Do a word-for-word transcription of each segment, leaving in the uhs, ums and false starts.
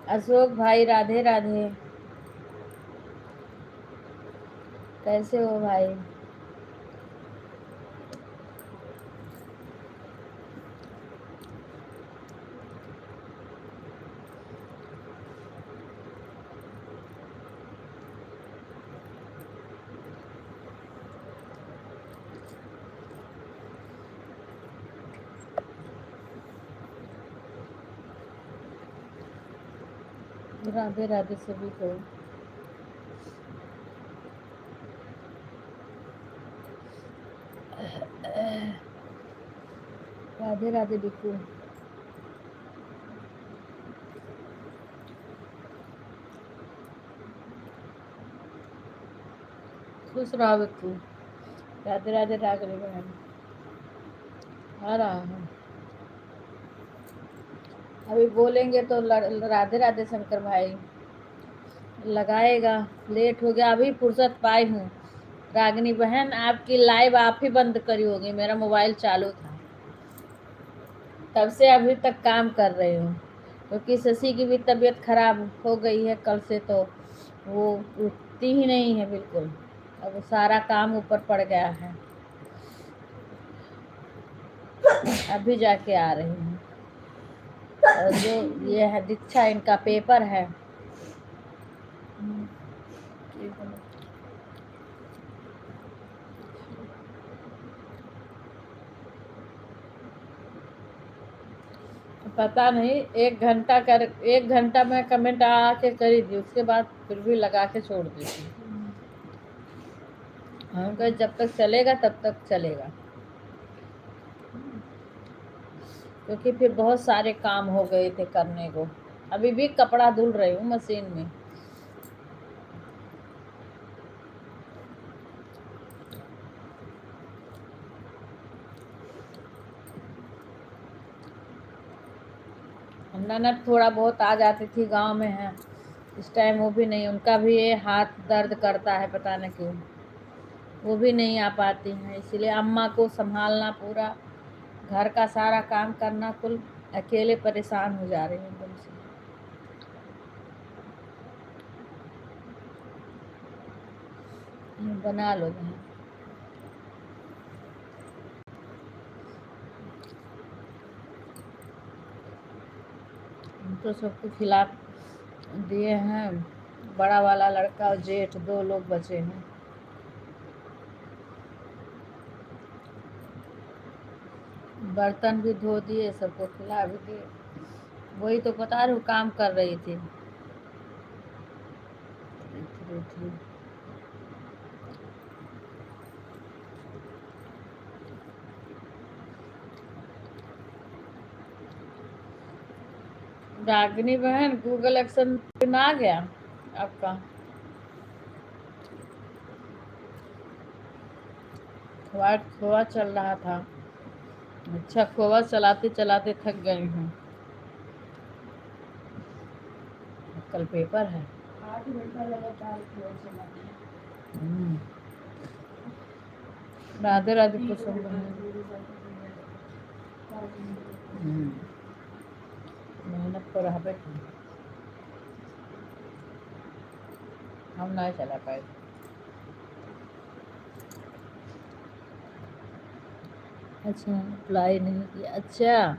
अशोक भाई, राधे राधे। कैसे हो भाई? राधे राधे सभी को। राधे राधे बिट्टू। खुश रहो बिट्टू। राधे राधे रागनी बहन। आ रहा हूँ। अभी बोलेंगे तो लड़-, राधे राधे शंकर भाई लगाएगा। लेट हो गया, अभी फुर्सत पाई हूँ। रागनी बहन, आपकी लाइव आप ही बंद करी होगी, मेरा मोबाइल चालू था, तब से अभी तक काम कर रही हूँ, क्योंकि शशि की भी तबीयत खराब हो गई है कल से, तो वो उठती ही नहीं है बिल्कुल। अब वो सारा काम ऊपर पड़ गया है, अभी जाके आ रही हूँ। और जो ये है दीक्षा, इनका पेपर है। पता नहीं, एक घंटा कर, एक घंटा मैं कमेंट आके करी थी, उसके बाद फिर भी लगा के छोड़ दी थी। हम कहे जब तक चलेगा तब तक चलेगा, क्योंकि फिर बहुत सारे काम हो गए थे करने को। अभी भी कपड़ा धुल रही हूँ मशीन में। ननद थोड़ा बहुत आ जाती थी, गांव में है इस टाइम, वो भी नहीं, उनका भी ये हाथ दर्द करता है, पता नहीं क्यों, वो भी नहीं आ पाती हैं। इसीलिए अम्मा को संभालना, पूरा घर का सारा काम करना, कुल अकेले परेशान हो जा रही हैं एकदम से। बना लो बहन। हम तो सबको खिला दिए हैं, बड़ा वाला लड़का और जेठ, दो लोग बचे हैं। बर्तन भी धो दिए, सबको खिला भी दिए। वही तो बता रही हूँ, काम कर रही थी। रागिनी बहन, Google AdSense पिन आ गया आपका? खोआ, खोआ चल रहा था। अच्छा, खोआ चलाते चलाते थक गई हूँ। कल पेपर है। आठ घंटा लगातार खोआ चलाते हैं। हम्म। राधे राधे कुसुम बहन। हम्म। मेहनत तो रहबे की। हम नहीं चला पाए। अच्छा, अप्लाई नहीं किया। अच्छा,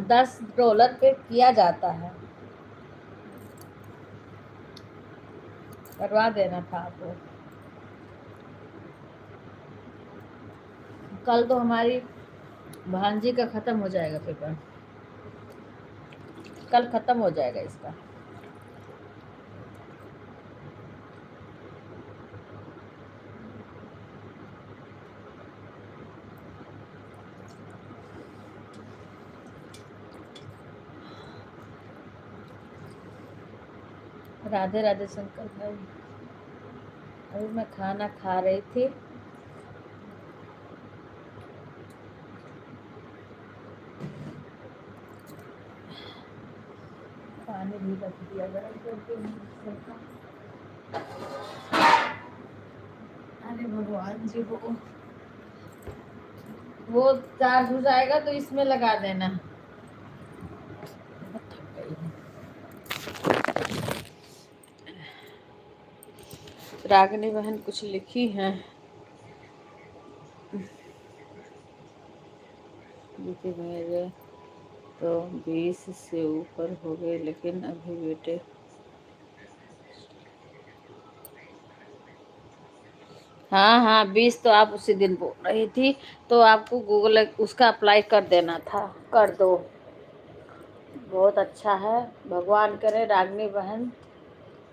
दस डॉलर पे किया जाता है, करवा देना था आपको। कल तो हमारी भांजी का खत्म हो जाएगा पेपर, कल खत्म हो जाएगा इसका। राधे राधे शंकर भाई, अभी मैं खाना खा रही थी। पानी भी रख दिया गरम करके। अरे भगवान जी, वो, वो चार्ज हो जाएगा तो इसमें लगा देना। रागनी बहन कुछ लिखी हैं। देखिए, मेरे तो बीस से ऊपर हो गए, लेकिन अभी बेटे, हाँ, हाँ, बीस तो आप उसी दिन बोल रही थी, तो आपको Google उसका apply कर देना था, कर दो। बहुत अच्छा है, भगवान करे रागनी बहन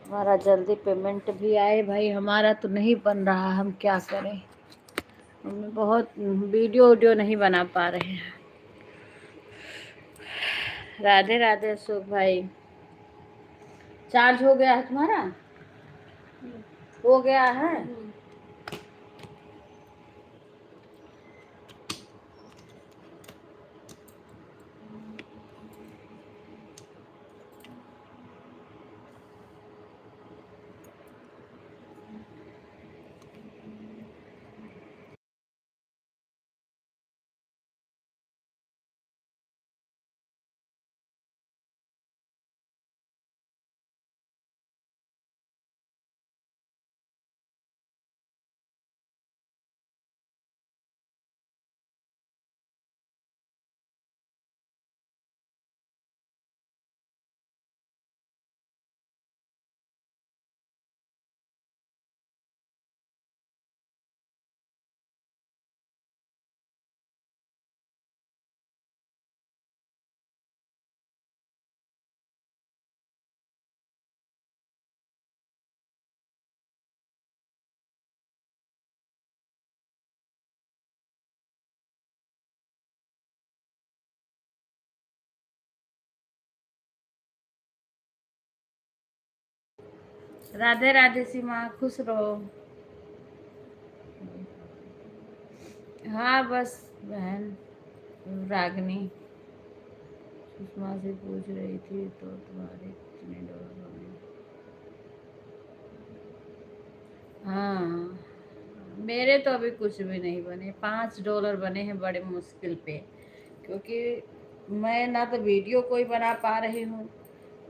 हमारा जल्दी payment भी आए। भाई, हमारा तो नहीं बन रहा, हम क्या करें, हम बहुत video उडियो नहीं बना पा रहे हैं। राधे राधे अशोक भाई, charge हो गया है तुम्हारा? हो गया है? राधे राधे सीमा, खुश रहो। हाँ, बस बहन रागनी सुषमा से पूछ रही थी, तो तुम्हारे कितने डॉलर बने? हाँ, मेरे तो अभी कुछ भी नहीं बने, पाँच डॉलर बने हैं बड़े मुश्किल पे, क्योंकि मैं ना तो video कोई बना पा रही हूँ,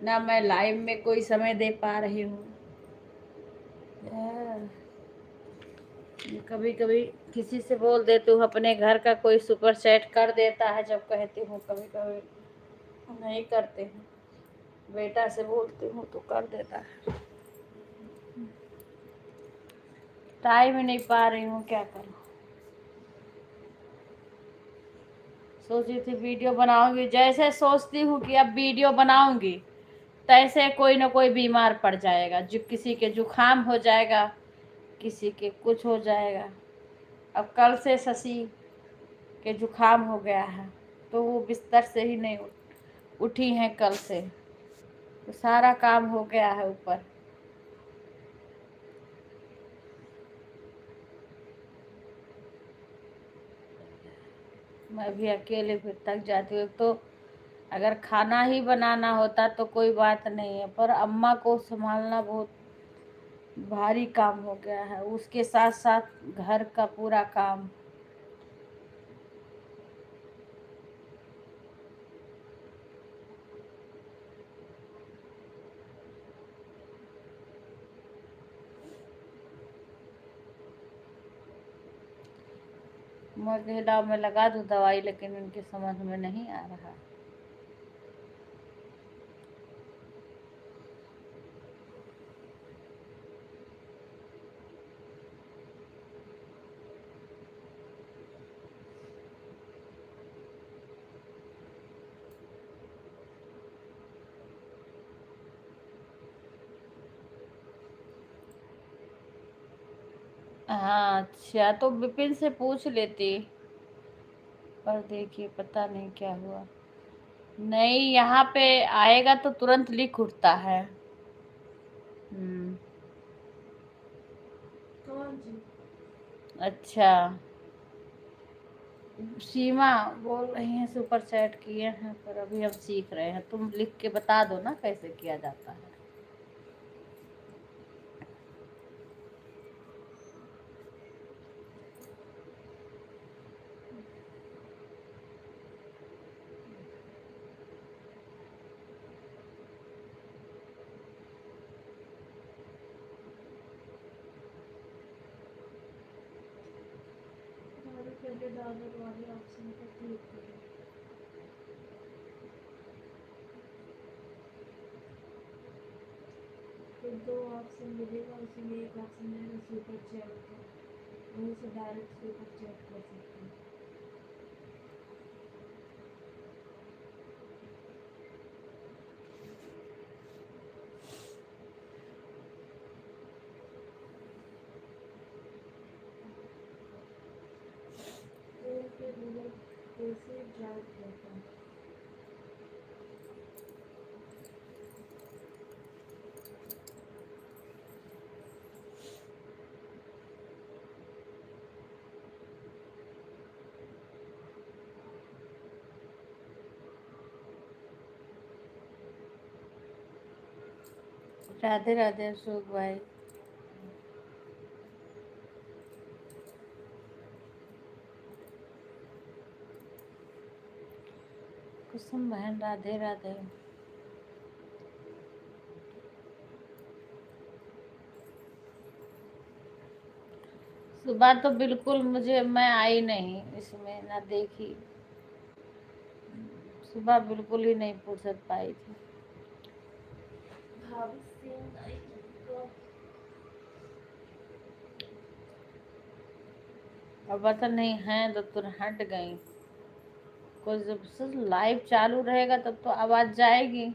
ना मैं live में कोई समय दे पा रही हूँ। कभी कभी किसी से बोल देती हूँ, अपने घर का कोई super chat कर देता है, जब कहती हूँ, कभी कभी नहीं करते हैं। बेटा से बोलती हूँ तो कर देता है। Time ही नहीं पा रही हूँ, क्या करूँ। सोची थी video बनाऊंगी, जैसे सोचती हूँ कि अब video बनाऊंगी, तैसे कोई ना कोई बीमार पड़ जाएगा, जो किसी के जुकाम हो जाएगा, किसी के कुछ हो जाएगा। अब कल से शशि के जुकाम हो गया है, तो वो बिस्तर से ही नहीं उठ-, उठी हैं कल से, तो सारा काम हो गया है ऊपर। मैं भी अकेले फिर थक जाती हूँ। एक तो अगर खाना ही बनाना होता तो कोई बात नहीं है, पर अम्मा को संभालना बहुत भारी काम हो गया है, उसके साथ साथ घर का पूरा काम। मैं कहे, "लाओ, मैं लगा दूँ दवाई," लेकिन उनके समझ में नहीं आ रहा। हाँ, अच्छा, तो विपिन से पूछ लेती। पर देखिए, पता नहीं क्या हुआ। नहीं, यहाँ पे आएगा तो तुरंत लिख उठता है। हम्म। कौन जी? अच्छा, सीमा बोल रही हैं, super chat किए हैं, पर अभी हम सीख रहे हैं। तुम लिख के बता दो ना, कैसे किया जाता है। डॉलर वाले ऑप्शन पर क्लिक करें। फिर दो ऑप्शन मिलेगा, उसमें एक ऑप्शन रहेगा सुपर चैट का, वहीं से डायरेक्ट सुपर चैट कर सकते हैं। फोन पे गूगल पे से ड्राइव करता हूँ। राधे राधे अशोक भाई। कुसुम बहन राधे राधे। सुबह तो बिल्कुल मुझे, मैं आई नहीं इसमें, ना देखी। सुबह बिल्कुल ही नहीं फुर्सत पाई थी। भाभी सिंह आई तो अब पता नहीं है तो तुरंत हट गई। कुछ जब से लाइव चालू रहेगा तब तो आवाज जाएगी।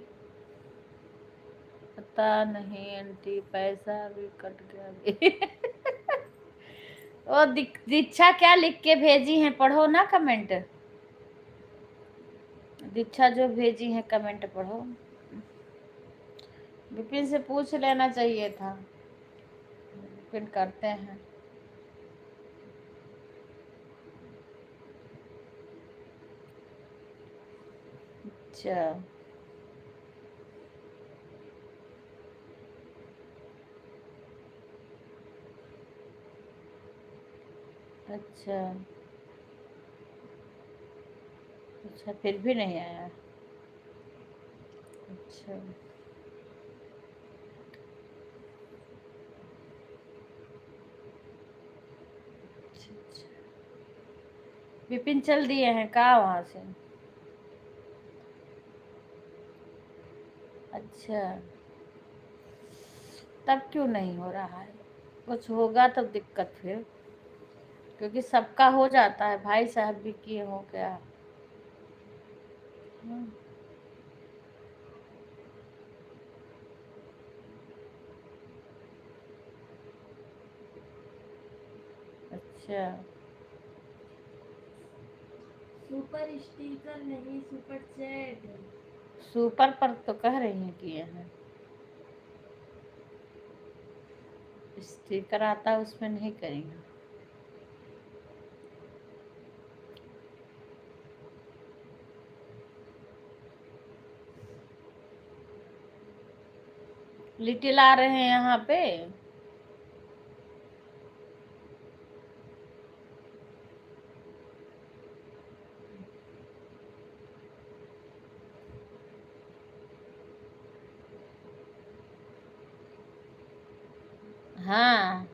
पता नहीं आंटी, पैसा भी कट गया अभी। ओ दि-, दीक्षा क्या लिख के भेजी हैं, पढ़ो ना कमेंट। दीक्षा जो भेजी हैं कमेंट पढ़ो। विपिन से पूछ लेना चाहिए था, विपिन करते हैं। अच्छा। अच्छा। अच्छा, फिर भी नहीं आया। अच्छा। अच्छा, अच्छा। विपिन चल दिए हैं का वहाँ से? अच्छा, तब क्यों नहीं हो रहा है? कुछ होगा तब दिक्कत फिर, क्योंकि सबका हो जाता है, भाई साहब भी किए हो क्या? हम्म। अच्छा, सुपर स्टिकर नहीं, सुपर चैट। सुपर पर तो कह रही हैं किए हैं, स्टिकर आता है उसमें नहीं करेंगे। लिटिल आ रहे हैं यहाँ पे। हाँ।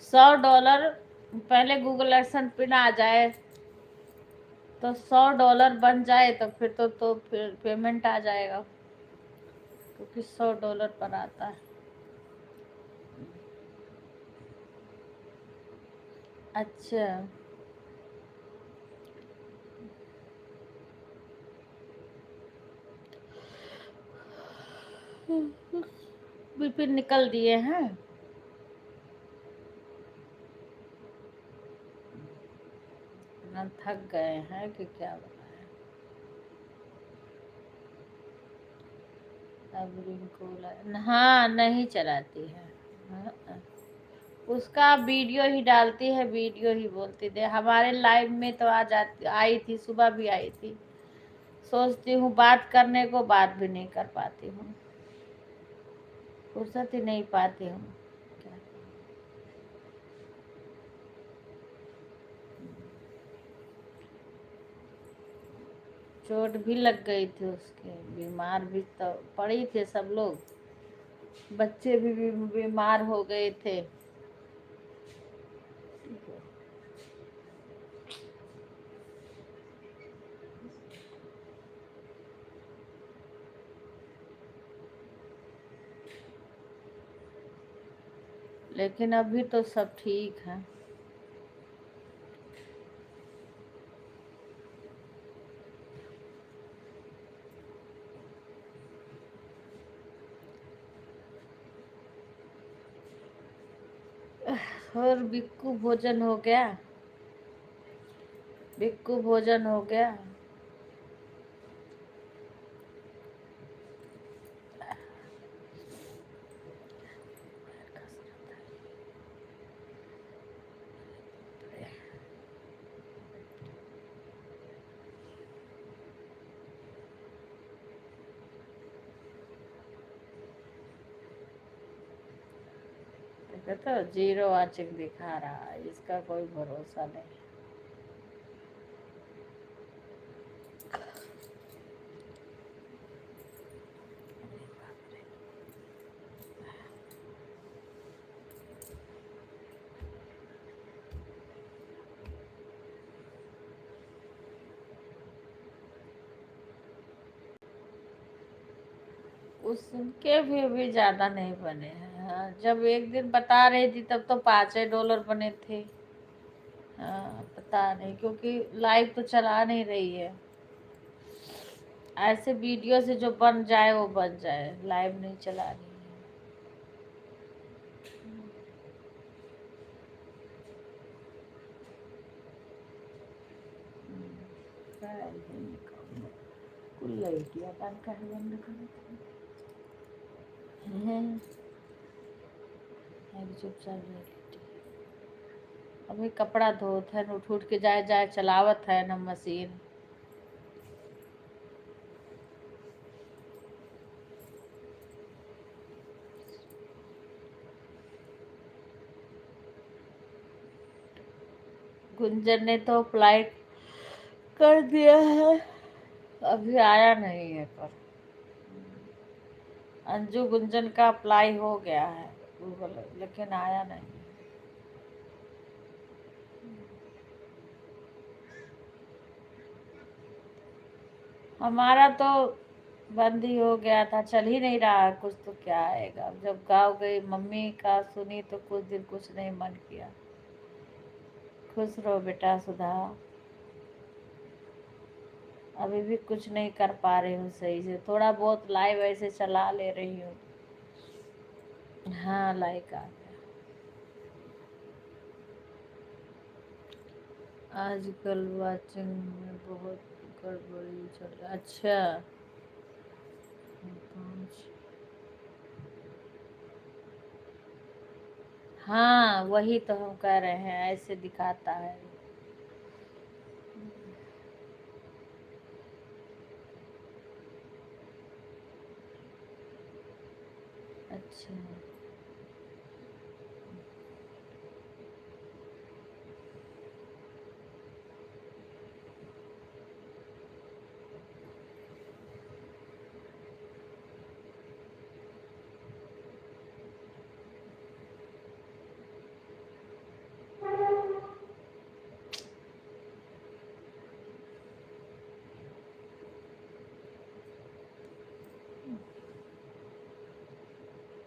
सौ डॉलर, पहले Google AdSense पिन आ जाए, तो सौ डॉलर बन जाए, तो फिर तो, तो फिर पेमेंट आ जाएगा, क्योंकि सौ डॉलर पर आता है। अच्छा। विपिन निकल दिए हैं, ना थक गए हैं कि क्या बताएं। अब रिंकू ला-, हाँ, नहीं चलाती है। हाँ, उसका वीडियो ही डालती है, वीडियो ही बोलती दे। हमारे लाइव में तो आ जाती, आई थी, सुबह भी आई थी। सोचती हूँ बात करने को, बात भी नहीं कर पाती हूँ, फुर्सत ही नहीं पाती हूँ। क्या? चोट भी लग गई थी उसके, बीमार भी तो पड़ी थे सब लोग, बच्चे भी, भी बीमार हो गए थे। लेकिन अभी तो सब ठीक है। और बिक्कू, भोजन हो गया? बिक्कू, भोजन हो गया? देखो तो, जीरो वाचिंग दिखा रहा है, इसका कोई भरोसा नहीं। उसके भी अभी ज़्यादा नहीं बने हैं। हाँ, जब एक दिन बता रही थी, तब तो पाँचे डॉलर बने थे। हाँ, पता नहीं, क्योंकि लाइव तो चला नहीं रही है। ऐसे वीडियो से जो बन जाए, वो बन जाए, लाइव नहीं चला रही है। हम्म, का है ये काम? कुल लड़कियाँ काम काहे बंद करत हैं? हैं? अभी चुपचाप रह लेती। अभी कपड़ा धोत है, उठ उठ के जाए जाए चलावत है ना मशीन। गुंजन ने तो अप्लाई कर दिया है, अभी आया नहीं है पर। अंजू गुंजन का अप्लाई हो गया है गूगल, लेकिन आया नहीं। हमारा तो बंद ही हो गया था, चल ही नहीं रहा है कुछ, तो क्या आएगा। अब जब गाँव गई, मम्मी का सुनी तो कुछ दिन कुछ नहीं मन किया। खुश रहो बेटा सुधा। अभी भी कुछ नहीं कर पा रही हूँ सही से, थोड़ा बहुत लाइव ऐसे चला ले रही हूँ। हाँ, लाइक आ गया। आजकल वाचिंग में बहुत गड़बड़ी चल रहा। अच्छा, हाँ, वही तो हम कह रहे हैं, ऐसे दिखाता है। अच्छा।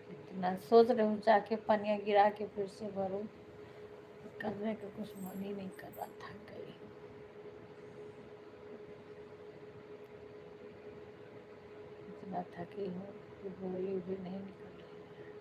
इतना सोच रही हूँ, जाके पनिया गिरा के फिर से भरूँ। करने का कुछ मन ही नहीं कर रहा था कहीं। इतना थकी हूँ कि बोली भी नहीं निकल रही है।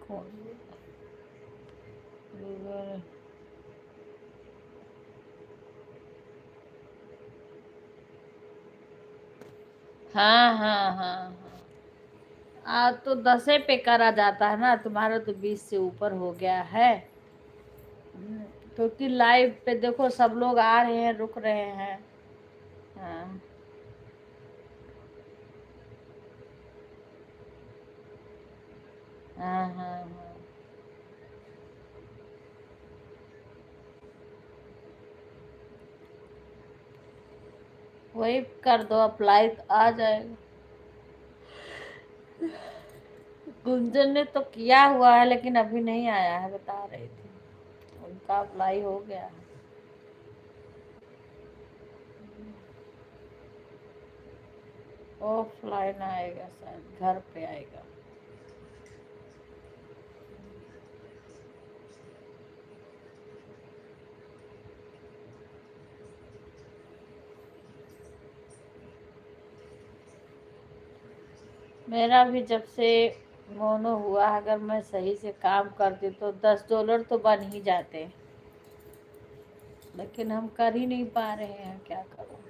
कौन? गूगल। हाँ, हाँ, हाँ, हाँ। आ, तो दसे पे करा जाता है ना, तुम्हारा तो बीस से ऊपर हो गया है। हम्म, क्योंकि लाइव पे देखो, सब लोग आ रहे हैं, रुक रहे हैं। हाँ। हाँ, हाँ, हाँ। वही कर दो, अप्लाई तो आ जाएगा। गुंजन ने तो किया हुआ है, लेकिन अभी नहीं आया है, बता रही थी। उनका अप्लाई हो गया है। ऑफलाइन आएगा शायद, घर पे आएगा। मेरा भी जब से मोनो हुआ, अगर मैं सही से काम करती तो दस डॉलर तो बन ही जाते, लेकिन हम कर ही नहीं पा रहे हैं, क्या करूँ।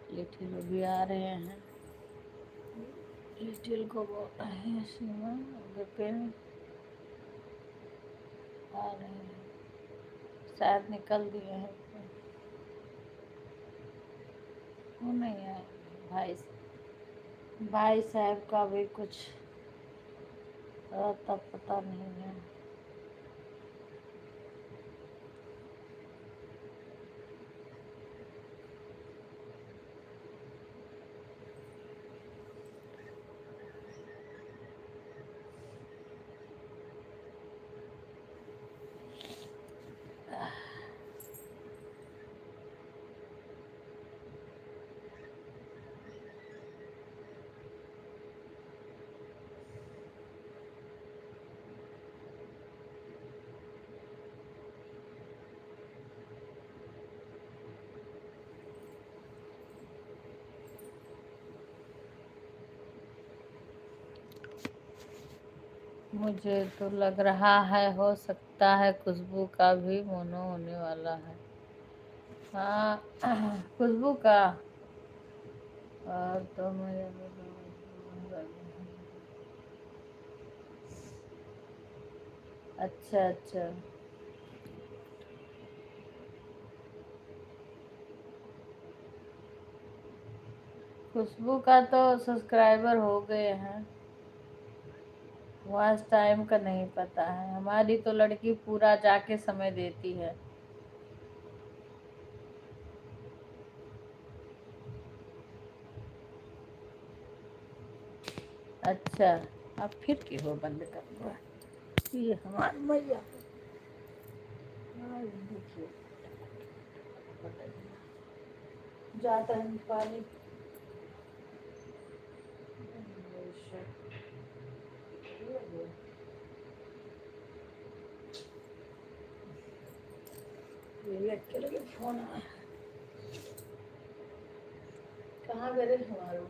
लिटिल भी आ रहे हैं, लिटिल को बोल रहे हैं सीमा, विपिन आ रहे हैं, शायद निकल दिए हैं, वो नहीं आए भाई, भाई साहब का भी कुछ रहता पता नहीं है। मुझे तो लग रहा है, हो सकता है खुशबू का भी मोनो होने वाला है। हाँ, खुशबू का। और तो मैं, अच्छा, अच्छा। खुशबू का तो सब्सक्राइबर हो गए हैं, वॉच टाइम का नहीं पता है। हमारी तो लड़की पूरा जाके समय देती है। अच्छा, अब फिर के हो बंद कर दो। ये हमार मैया। हाँ, ये देखिए। जाता है पानी। ये अकेले के फोन आ। कहाँ गए हमारो?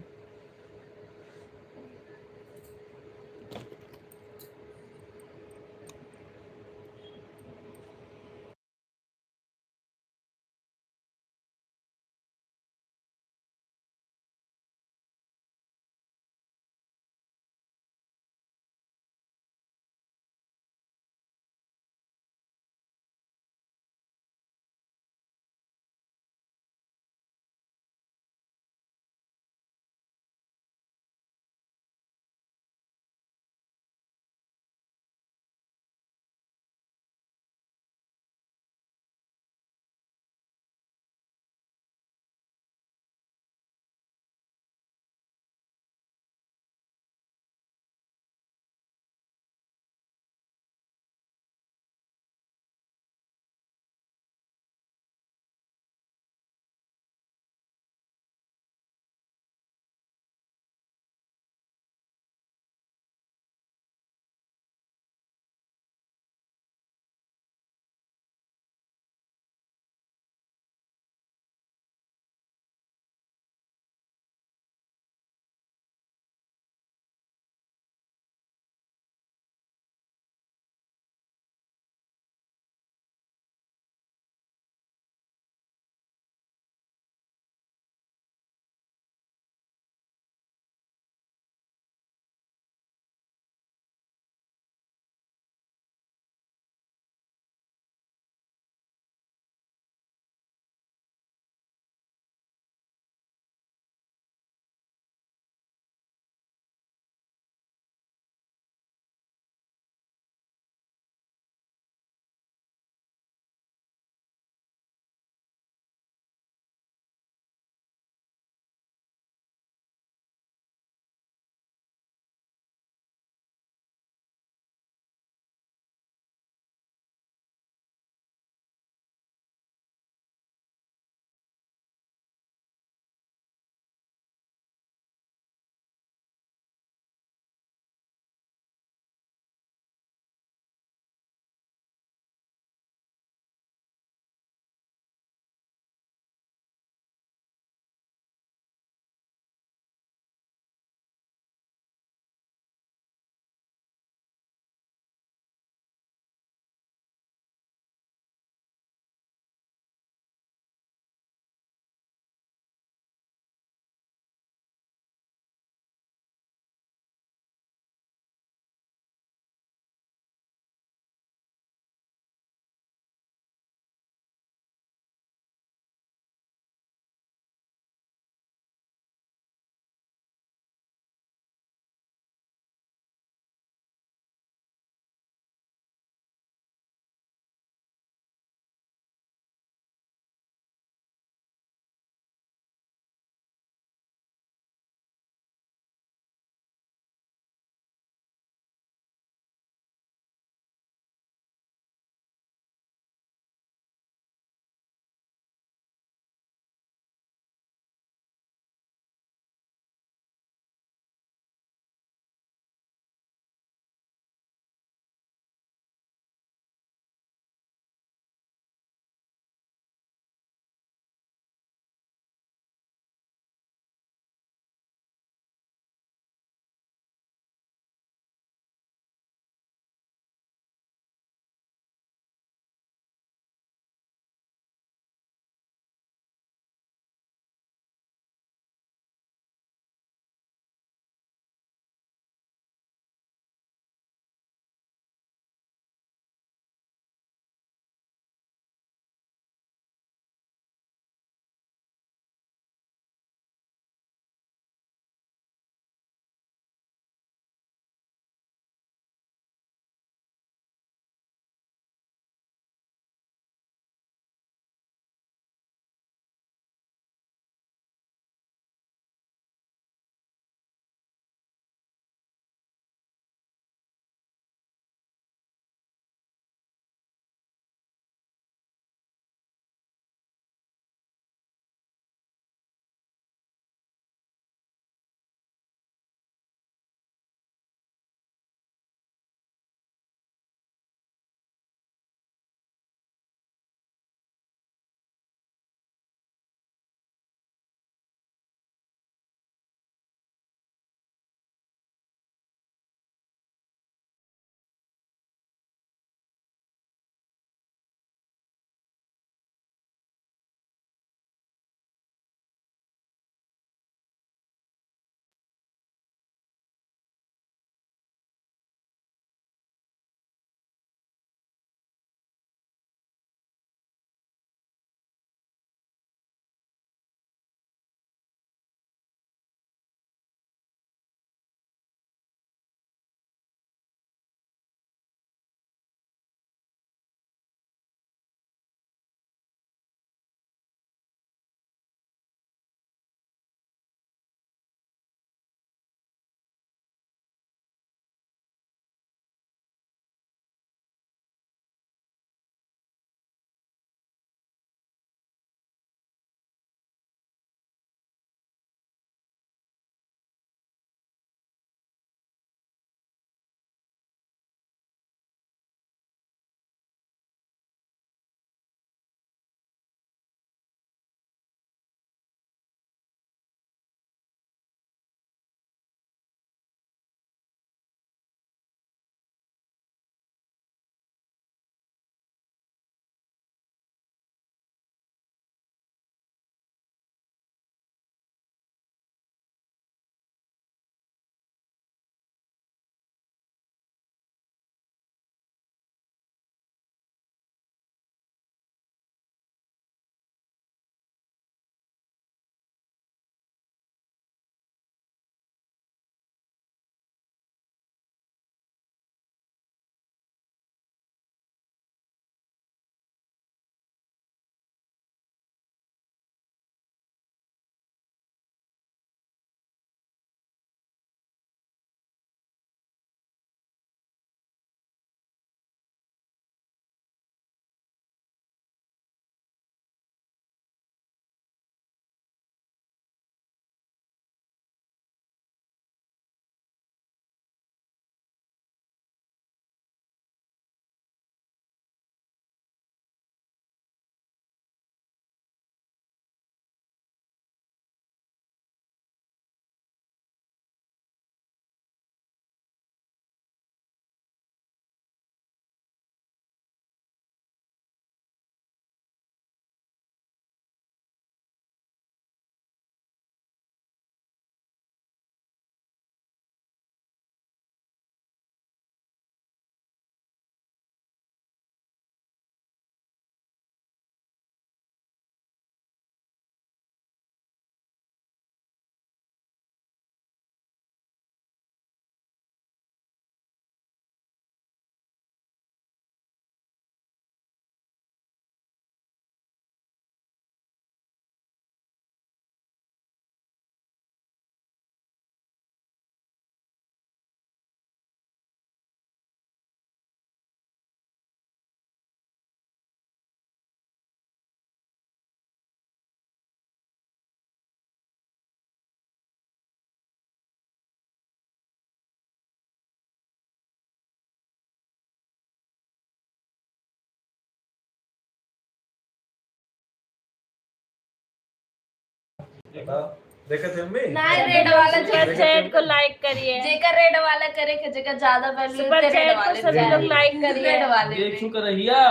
देखत है मम्मी? नहीं, रेड वाला जो सुपर चैट को लाइक करिए। जेकर रेड वाला करे के, जेकर ज्यादा वैल्यू सुपर चैट को सभी लोग लाइक करिए। रेड वाले देख में। चुका रहिया।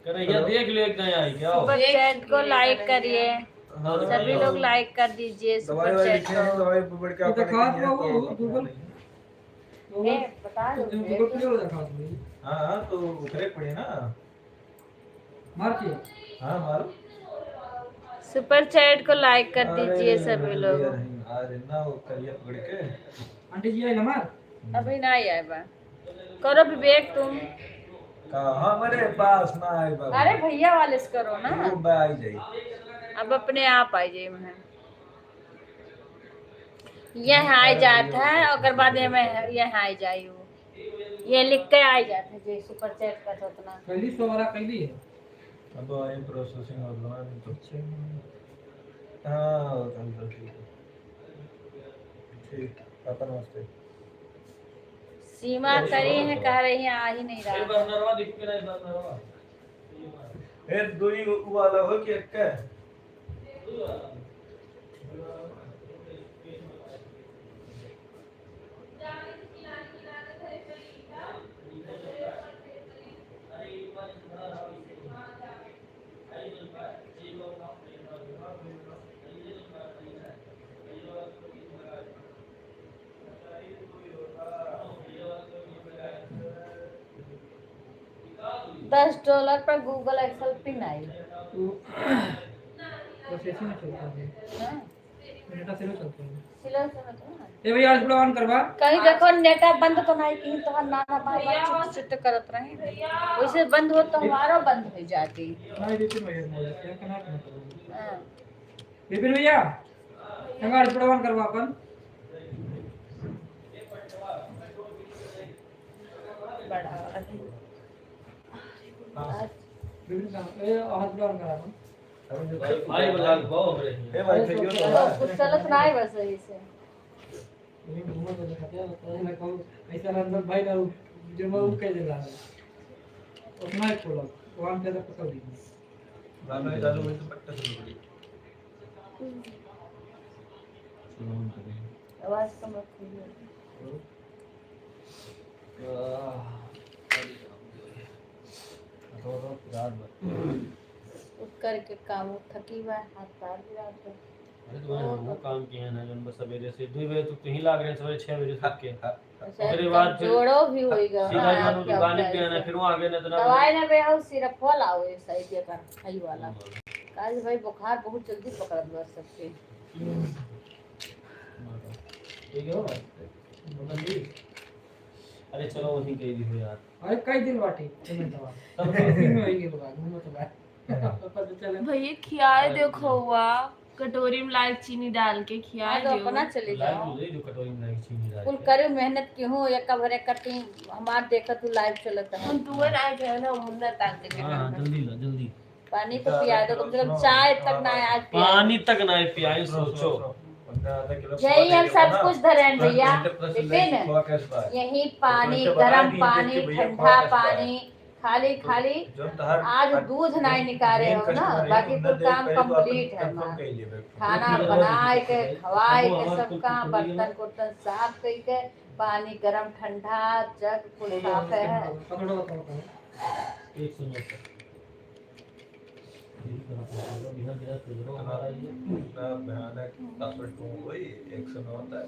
करैया देख लो, एक नया आई क्या हो? सुपर चैट को लाइक करिए। हाँ, सभी लोग लाइक कर दीजिए सुपर चैट को। दवाई बड़ी क्या? ए, बता दो। हाँ, हाँ, तो उतरे पड़े ना। मार के। हाँ, मारो। सुपर चैट को लाइक कर दीजिए सभी लोग। आज ना वो करिया पकड़ के। आंटी जी आई ना मार। अभी ना आया बा। करो विवेक तुम। कहाँ हमारे पास ना आए बाबू। अरे भैया वाले से करो ना। वो बा आई जाई। अब अपने आप आई जाई मैं। यह आई जात है, ओकर बाद ये मैं, यह आई जाई वो। ये लिख के आई जात है जे सुपर चैट का तो उतना। कैली सो वाला कैली है। अब आई प्रोसेसिंग और बना नहीं तो। अच्छा। हाँ, वो तो ठीक है। ठीक, पापा नमस्ते। सीमा करी है, कह रही है, आ ही नहीं रहा। ए, बरनरवा देखो के नहीं, बरनरवा। ए, दो ही उ वाला हो कि एक का? दस डॉलर पर Google Excel पिन आई। तो प्रोसेसिंग में चलता है। हाँ। डेटा स्लो चलता है। स्लो चलता है। ए भैया, hotspot on करवा। कहीं देखो, नेटा बंद तो नहीं, कहीं तोहर नाना बाबा भैया, चुट चुट करत रहे। वैसे बंद हो तो हमारो बंद हो जाती। नहीं, बिपिन भैया, मोबाइल से connect मत करो। हाँ। बिपिन भैया, हमारा hotspot on करवा अपन। बड़ा। हाँ। बिपिन का, ए, hotspot on करा अपन। भाई, भाई, बुला, बहुत हो रही है। ए भाई, खाइयो तो। कुछ चलत ना है बस सही से। ये घूमत है, खाते हैं, पता नहीं ना कौन, ऐसा रंजन भाई ना, जो मैं उठ के दे रहा है। उतना ही खोला, वहाँ पे तो पकड़ ली। गाना चालू हुई तो पट्टा से पकड़ी। आवाज कम रखिए। आह, अरे बाप रे। रो, रो, रात भर। उठ करके काम उठ थकी बा, हाथ पैर भी रात भर। अरे तो मैंने वो काम किया ना, जौन बस सवेरे से दो बजे तक तो ही लाग रहे हैं, सवेरे छह बजे से उठ के। हाँ, हाँ। अच्छा, ओकरे बाद फिर जोड़ो भी होइगा। सीधा हाँ, जो आपके दुकान पे आना, फिर वहाँ आगे ना इतना दवाई ना बे, हम सिरप वाला आवे, सही के कर, खाई वाला। हाँ। काहे भाई, बुखार बहुत जल्दी पकड़त बा सबके। ठीक है, हो? अरे चलो, वहीं कह दी हो यार। अरे कई दिन बाटे, पेमेंट हुआ। तब तो दिन में होई गेल बा, घूमत बा। हाँ। पता चले। भैया खियाए देखो हुआ, कटोरी में लाइक चीनी डाल के खियाए हाँ, तो दो। अपना चले लाइक जाओ। दे दो, कटोरी में लाइक चीनी डाल कुल के। करे मेहनत के हूँ, एक भरे कटिंग हमार देखत हूँ लाइव चलत है। हम दुए ना आए थे ना, मुन्ना ताक के हाँ, हाँ, जल्दी ला, जल्दी। पानी तो पिया दो, कम से कम चाय तक ना आज पिया। पानी तक ना पियाए, सोचो। यही हम सब कुछ धरेन भैया, विपिन। यही पानी, गरम पानी, ठंडा पानी, खाली, खाली आज दूध नाई निकाले हो ना, बाकी कुल काम complete है हमार। खाना बनाए के, खवाए के, सब काम, बर्तन कुर्तन साफ कई के, पानी गरम ठंडा जग कुल साफ है। एक सुनो सर। इतना भयानक तापमान हुई, एक सौ नौ तक।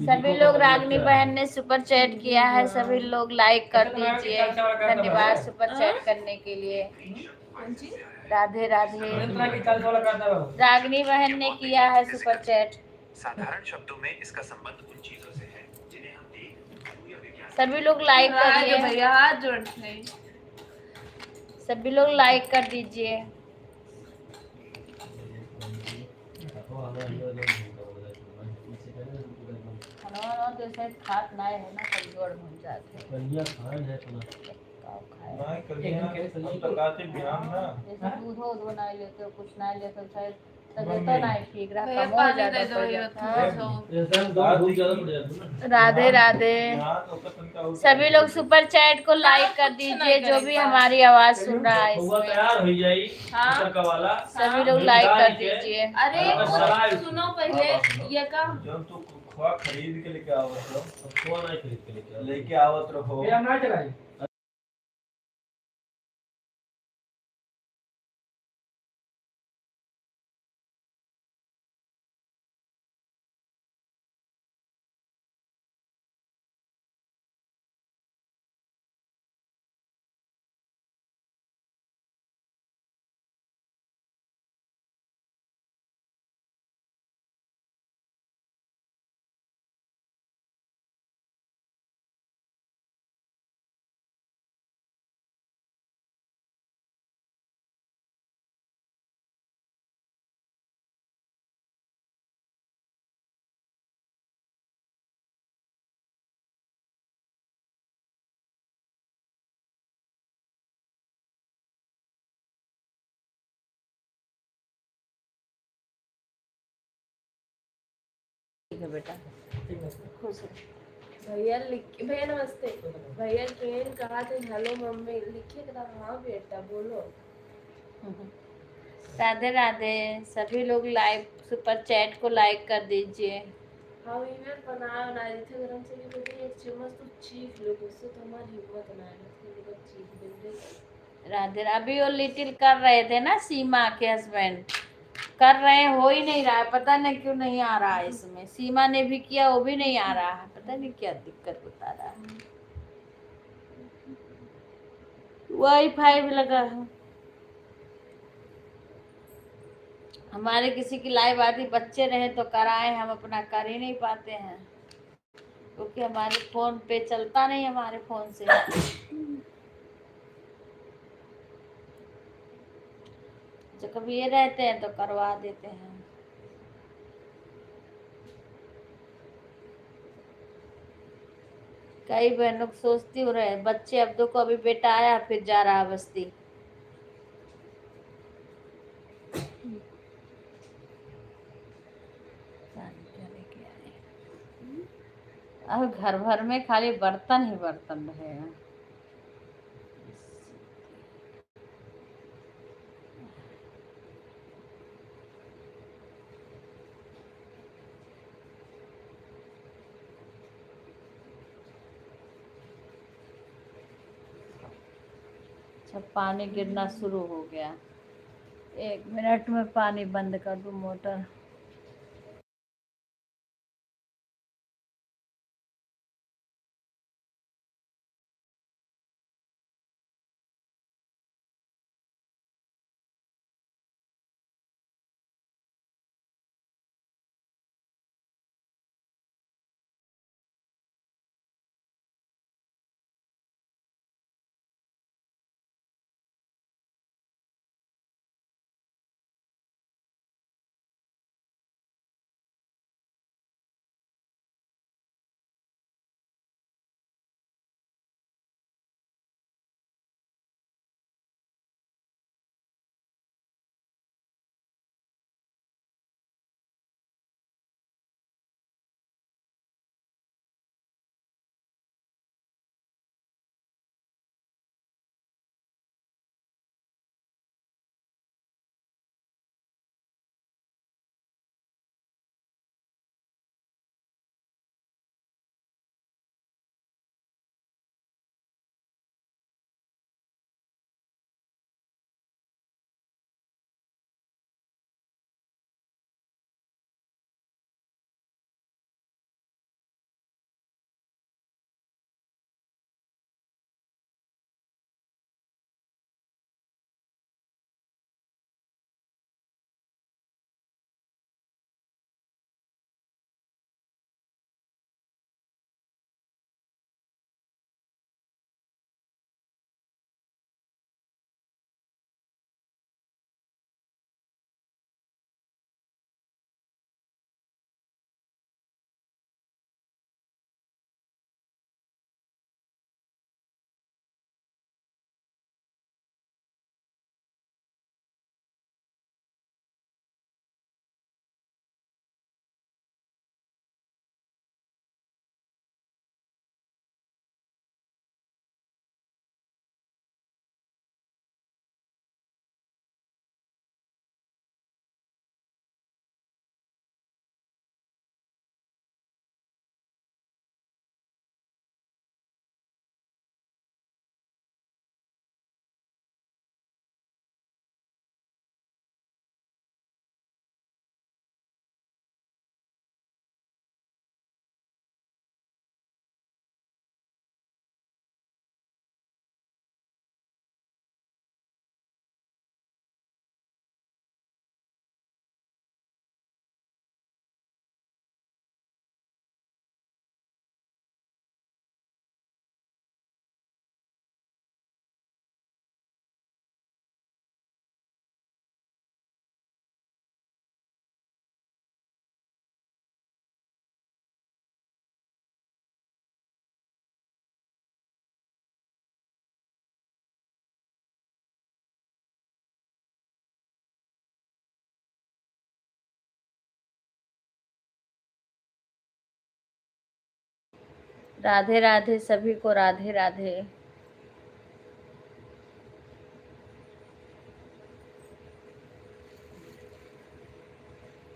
सभी लोग, रागनी बहन ने सुपर चैट किया है, सभी लोग लाइक कर दीजिए। धन्यवाद सुपर चैट करने के लिए। राधे राधे। रागनी बहन ने किया है सुपर चैट। साधारण शब्दों में इसका संबंध उन चीजों से है जिन्हें हम देख, छू या विज्ञान सभी लोग लाइक करिए। भैया, हाथ जोड़ते हैं। सभी लोग लाइक कर दीजिए। खाना वाना तो ऐसे खात ना है ना, कमजोर हो जाते हैं। कलिया खान है अपना। का खाए? ना, कलिया, हम तो खाते बिहान ना। जैसे दूध हो, दूध ना लेते हो, कुछ ना लेते हो, शायद तबीयत तो ना ठीक रहा, भैया, कम हो पानी ज्यादा दे दो, पड़ ये जाता। थोड़ा सा। हाँ। ऐसा हम दो बहुत ज्यादा पड़ जाता ना। राधे राधे। हाँ, तो उसका तनका हो सभी लोग सुपर चैट को लाइक कर दीजिए, जो भी हमारी आवाज सुन रहा है इसमें। तैयार हो जाई, हाँ। उतर का वाला। सभी लोग लाइक कर दीजिए। अरे, हाँ। सुनो पहले, हाँ। ये का? जब तू खोआ खरीद के लेके आवत रहो। अब खोआ नहीं खरीद के लेके आवत। लेके आवत रहो। ये हम ना चलाएं। ठीक है बेटा, खुश रहो। भैया लिख, भैया नमस्ते। भैया केन कहा थे, "हेलो मम्मी," लिखे के रहा, "हाँ बेटा, बोलो।" राधे राधे। सभी लोग लाइव सुपर चैट को लाइक कर दीजिए। हाँ, इमें बनाए, बनाए देते गरम से कि बेटी एक चम्मच तो चीख लो, उससे तो हमारी हिम्मत ना है, उसको तो बस चीख देंगे। राधे, अभी वो लिटिल कर रहे थे ना, सीमा के हस्बैंड कर रहे हैं, हो ही नहीं रहा है, पता नहीं क्यों नहीं आ रहा है इसमें। सीमा ने भी किया, वो भी नहीं आ रहा है, पता नहीं क्या दिक्कत बता रहा है। वाईफाई भी लगा है। हमारे किसी की लाइव आती, बच्चे रहे तो कराए, हम अपना कर ही नहीं पाते हैं, क्योंकि हमारे फोन पे चलता नहीं, हमारे फोन से। जब कभी ये रहते हैं तो करवा देते हैं। कई बहनों को सोचती हूँ रहे, बच्चे अब देखो, अभी बेटा आया, फिर जा रहा बस्ती। अब घर भर में खाली बर्तन ही बर्तन रहेगा। अच्छा, पानी गिरना शुरू हो गया। एक मिनट में पानी बंद कर दूँ मोटर। राधे राधे सभी को, राधे राधे।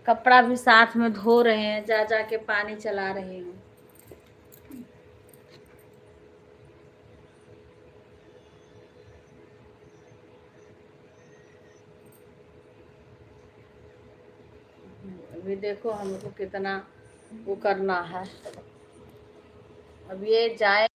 कपड़ा भी साथ में धो रहे हैं, जा जा के पानी चला रही हूँ। अभी देखो हमको कितना वो करना है। अब ये जाए।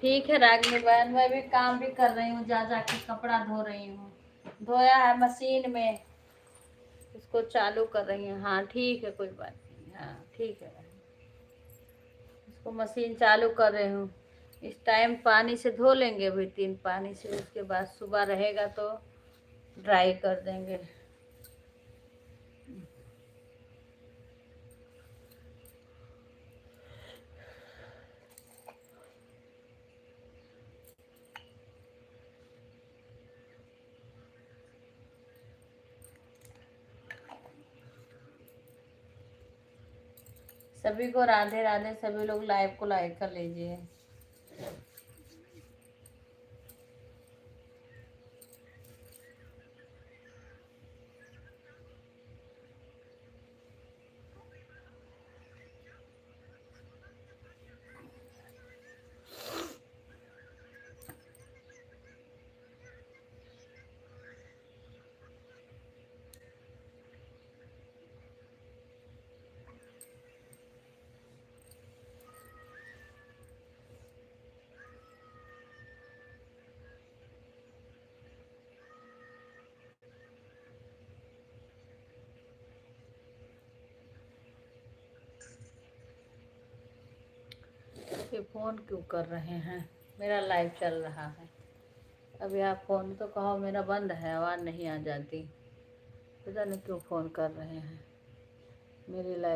ठीक है रागनी बहन, मैं भी काम भी कर रही हूँ, जा जा के कपड़ा धो रही हूँ। धोया है मशीन में, उसको चालू कर रही हूँ। हाँ ठीक है, कोई बात नहीं। हाँ ठीक है बहन, उसको मशीन चालू कर रही हूँ। इस टाइम पानी से धो लेंगे अभी तीन पानी से, उसके बाद सुबह रहेगा तो ड्राई कर देंगे। सभी को राधे राधे। सभी लोग लाइव को लाइक कर लीजिए। ये फोन क्यों कर रहे हैं? मेरा लाइव चल रहा है। अब यह फोन तो कहो मेरा बंद है, आवाज नहीं आ जाती। पता नहीं क्यों फोन कर रहे हैं मेरी लाइव।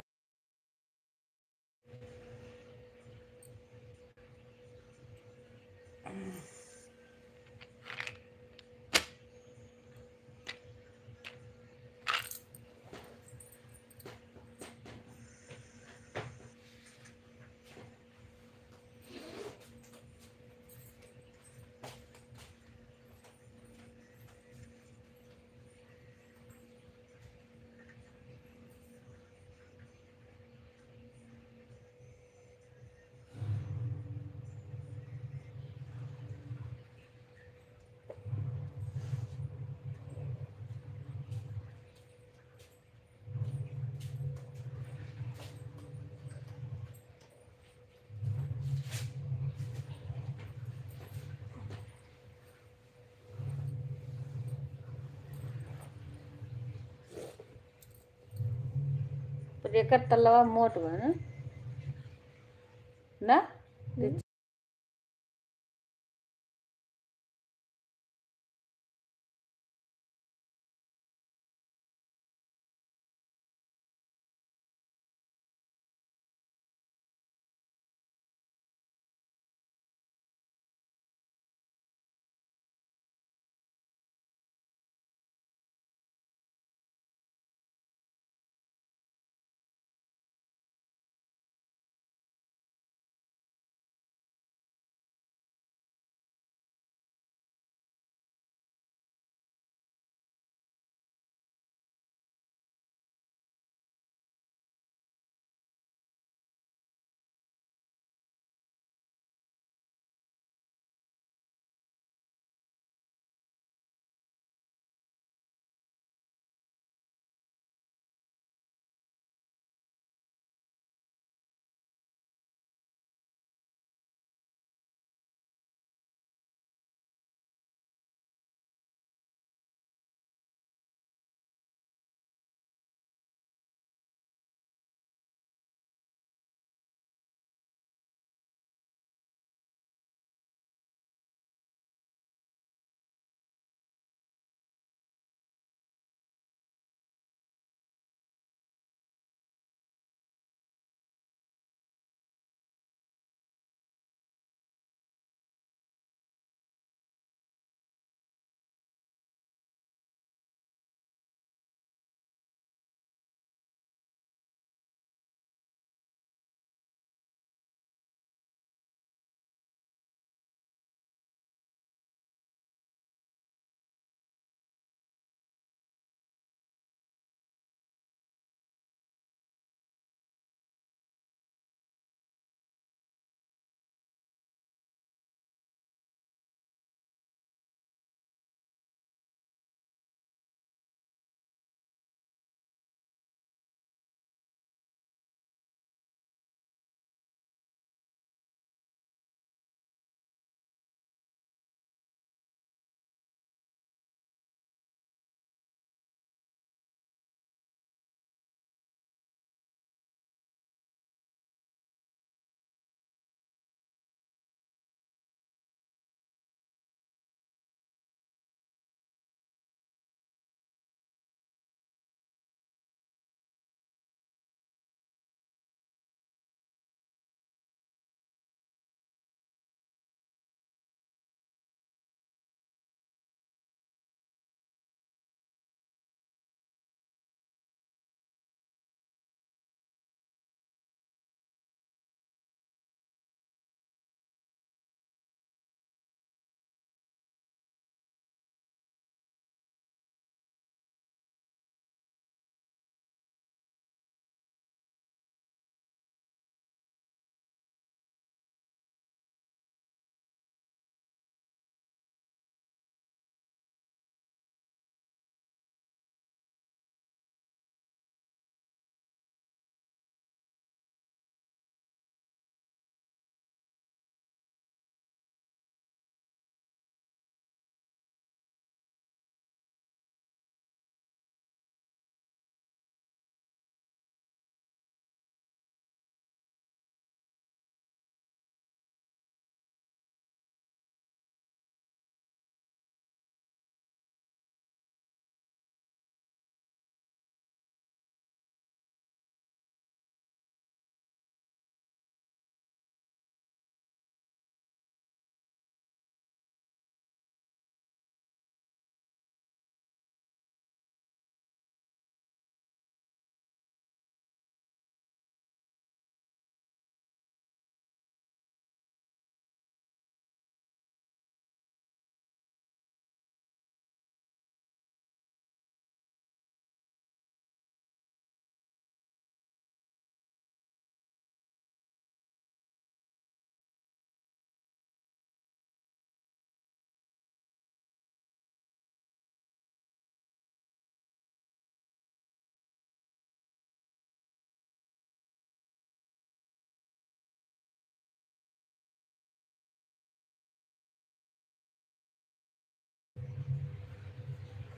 पर एकर तलवा मोट बा ना? ना?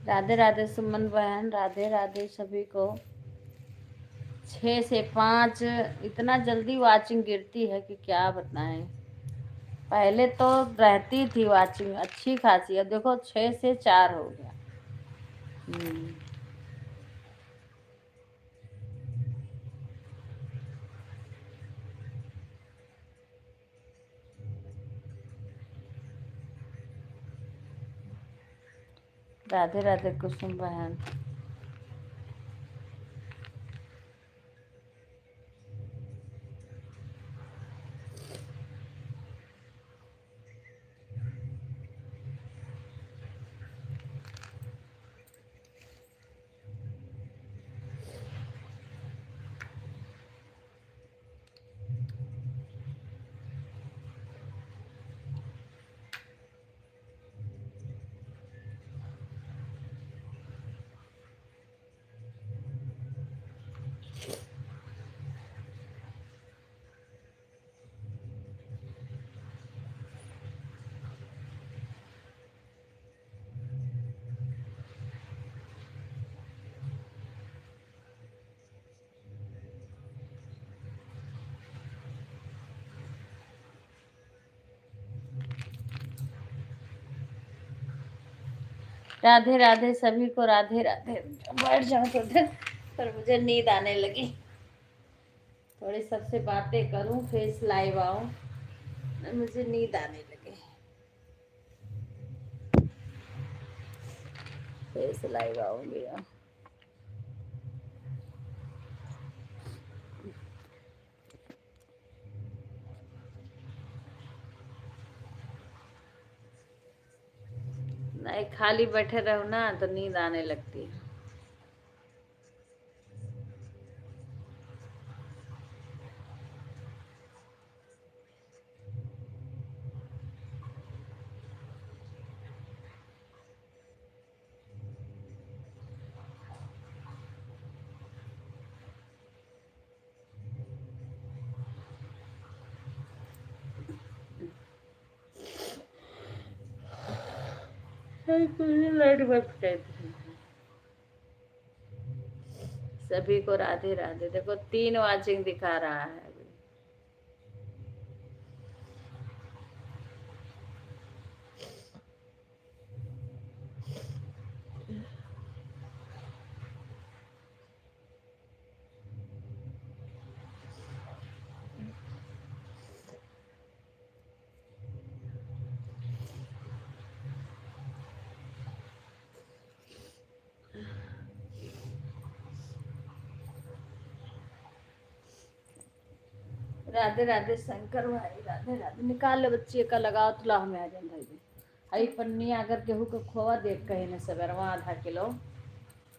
राधे राधे सुमन बहन, राधे राधे सभी को। छः से पाँच, इतना जल्दी watching गिरती है कि क्या बताएं। पहले तो रहती थी watching अच्छी खासी, अब देखो छः से चार हो गया। हम्म। राधे राधे कुसुम बहन। राधे राधे सभी को, राधे राधे। बैठ जाऊं थोड़ी देर, पर मुझे नींद आने लगी। थोड़ी सबसे बातें करूं, फिर live आऊं, मुझे नींद आने लगी। फिर live आऊंगी। नहीं, खाली बैठे रहो ना तो नींद आने लगती है। लाइट बंद कर दी। सभी को राधे राधे। देखो, तीन watching दिखा रहा है अभी। राधे राधे शंकर भाई, राधे राधे। निकाल ले बच्ची का, लगाओ तो ला हमें आ जाए भाई। हई पन्नी अगर केहू के खोवा देख कहे न सबेरवा आधा किलो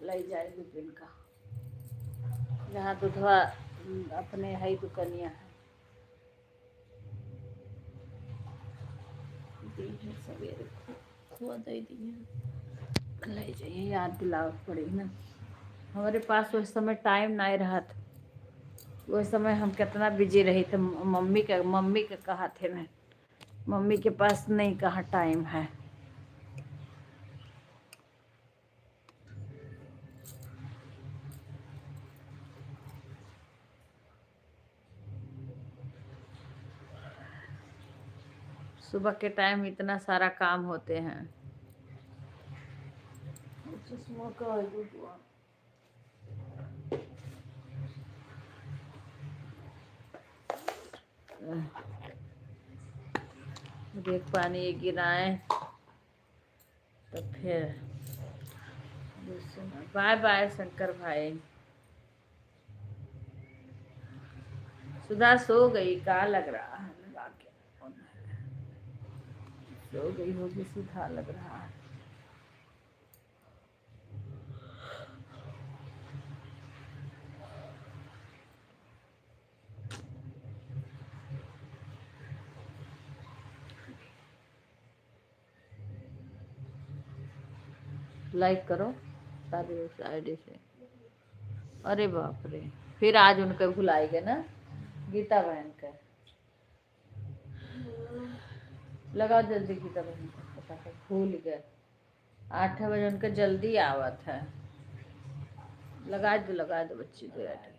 ले जाए दू दिन का। जहाँ दूधवा, उम, अपने हई दुकनिया है। दी है सवेरे खो-, खोवा दे दी है। ले जाइए, याद दिलावे पड़ी ना। हमारे पास उस समय टाइम नहीं रहा था। उस समय हम कितना बिजी रही थे। म-, मम्मी के, मम्मी के कहा थे मैं, मम्मी के पास नहीं कहाँ टाइम है। सुबह के टाइम इतना सारा काम होते हैं। चश्मा का है, good one। देख पानी ये गिराए। तो फिर दूसरा, बाय बाय शंकर भाई। सुधा सो गई, का लग रहा है? लगा के फोन है। सो गई होगी सुधा, लग रहा है। लाइक करो सारी उस आईडी से। अरे बाप रे, फिर आज उनके भुलाई गए ना, गीता बहन के। लगाओ जल्दी गीता बहन के, फटाफट भूल गए। आठ बजे उनका जल्दी आवत है। लगा दो, लगा दो बच्ची को light।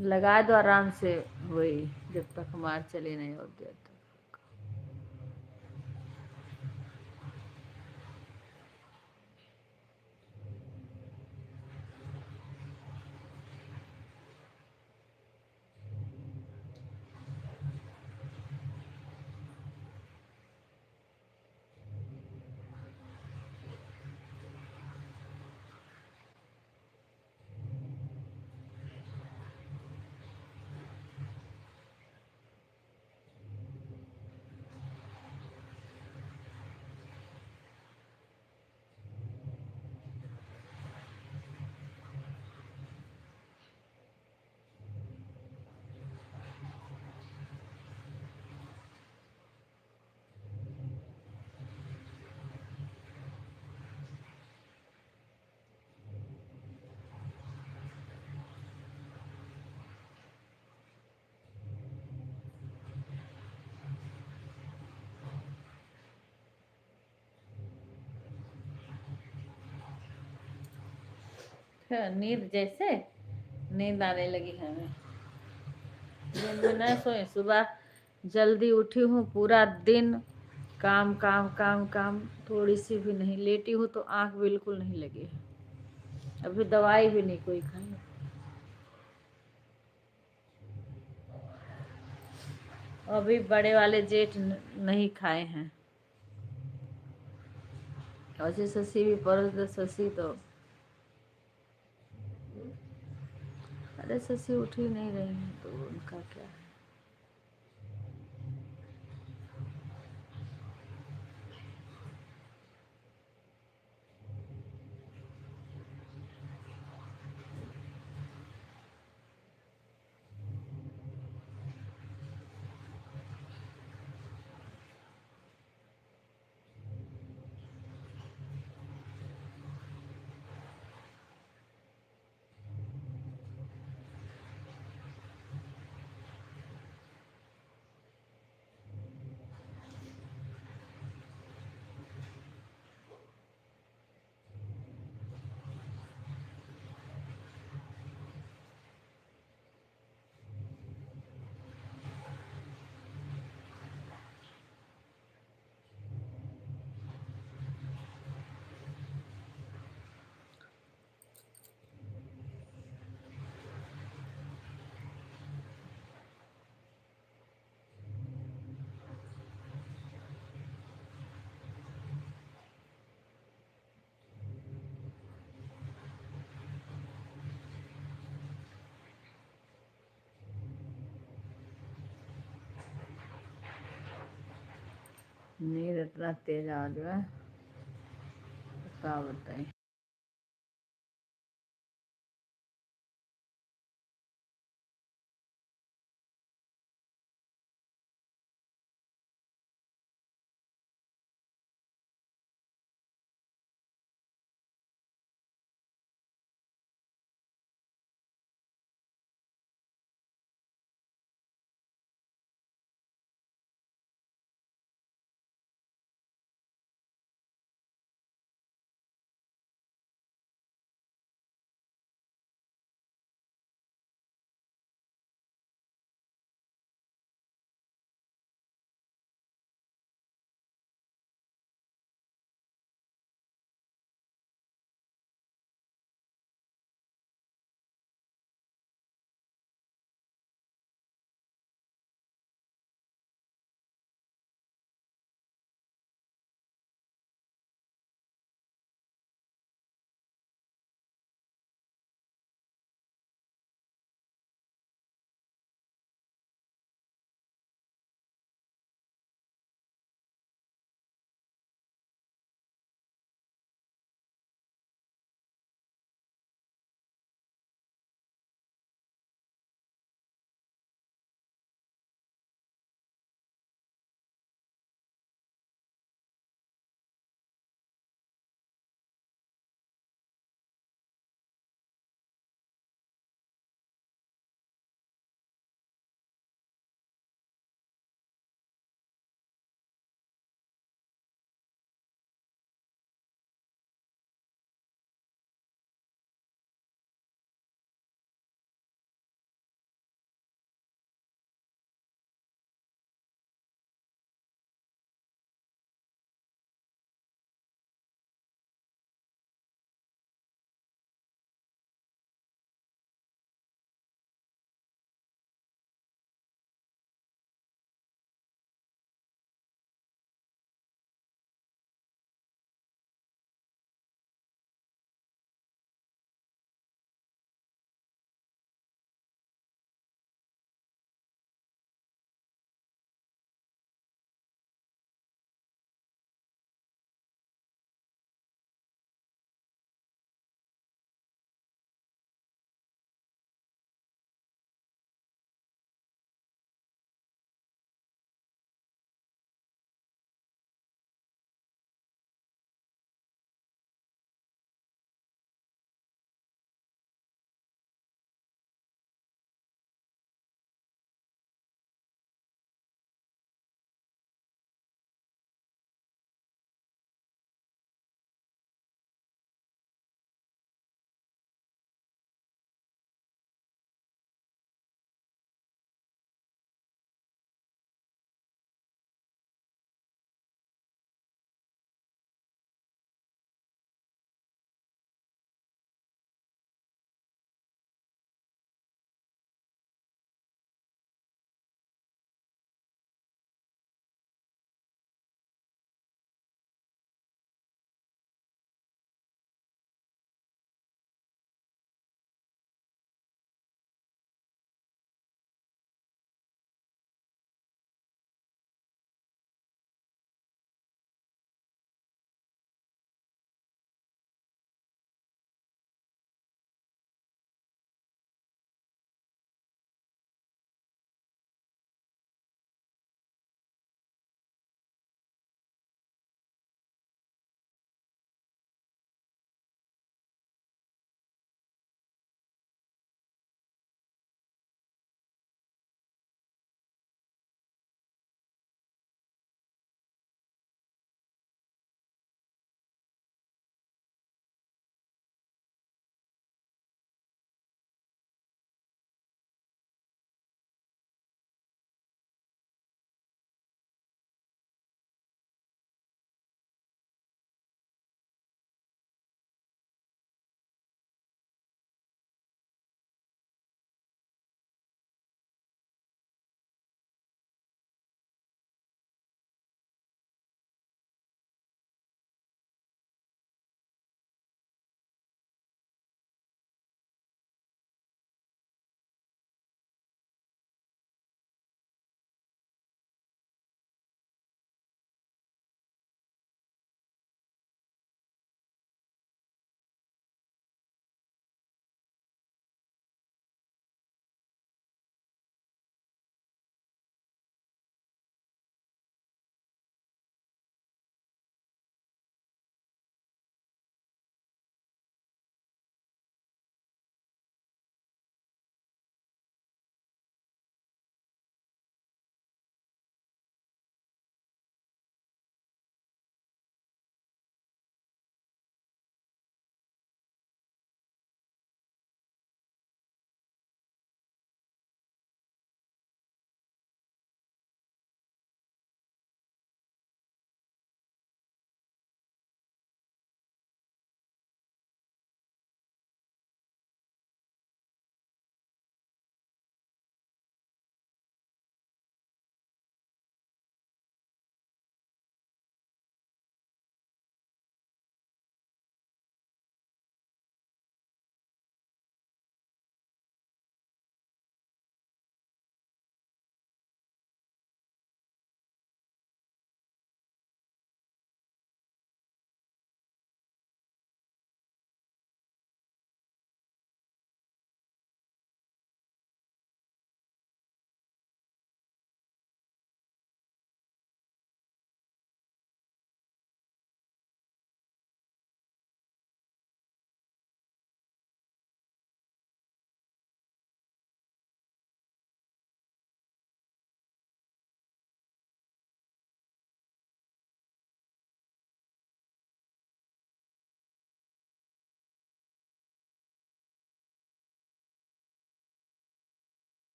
लगा दो आराम से, वही जब तक हमार चले नहीं और देर तक। नींद जैसे नींद आने लगी हमें। दिन में ना सोई, सुबह जल्दी उठी हूँ, पूरा दिन काम, काम, काम, काम, थोड़ी सी भी नहीं लेटी हूँ तो आँख बिल्कुल नहीं लगी है। अभी दवाई भी नहीं कोई खाई, अभी बड़े वाले जेठ न-, नहीं खाए हैं। वैसे शशि भी परोस दे, शशि तो, अरे शशि उठ ही नहीं रही है तो उनका क्या है। नींद इतना तेज आ गया, का बताई।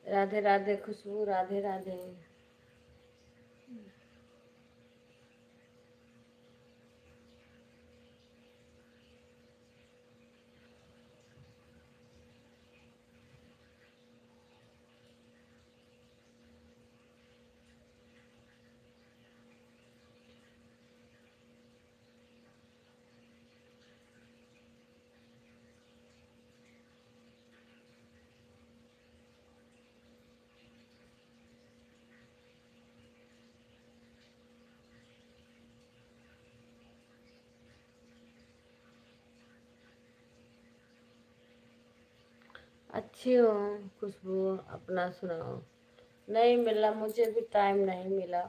राधे राधे खुशबू, राधे राधे। अच्छी हूँ खुशबू, अपना सुनाओ? नहीं मिला, मुझे भी टाइम नहीं मिला,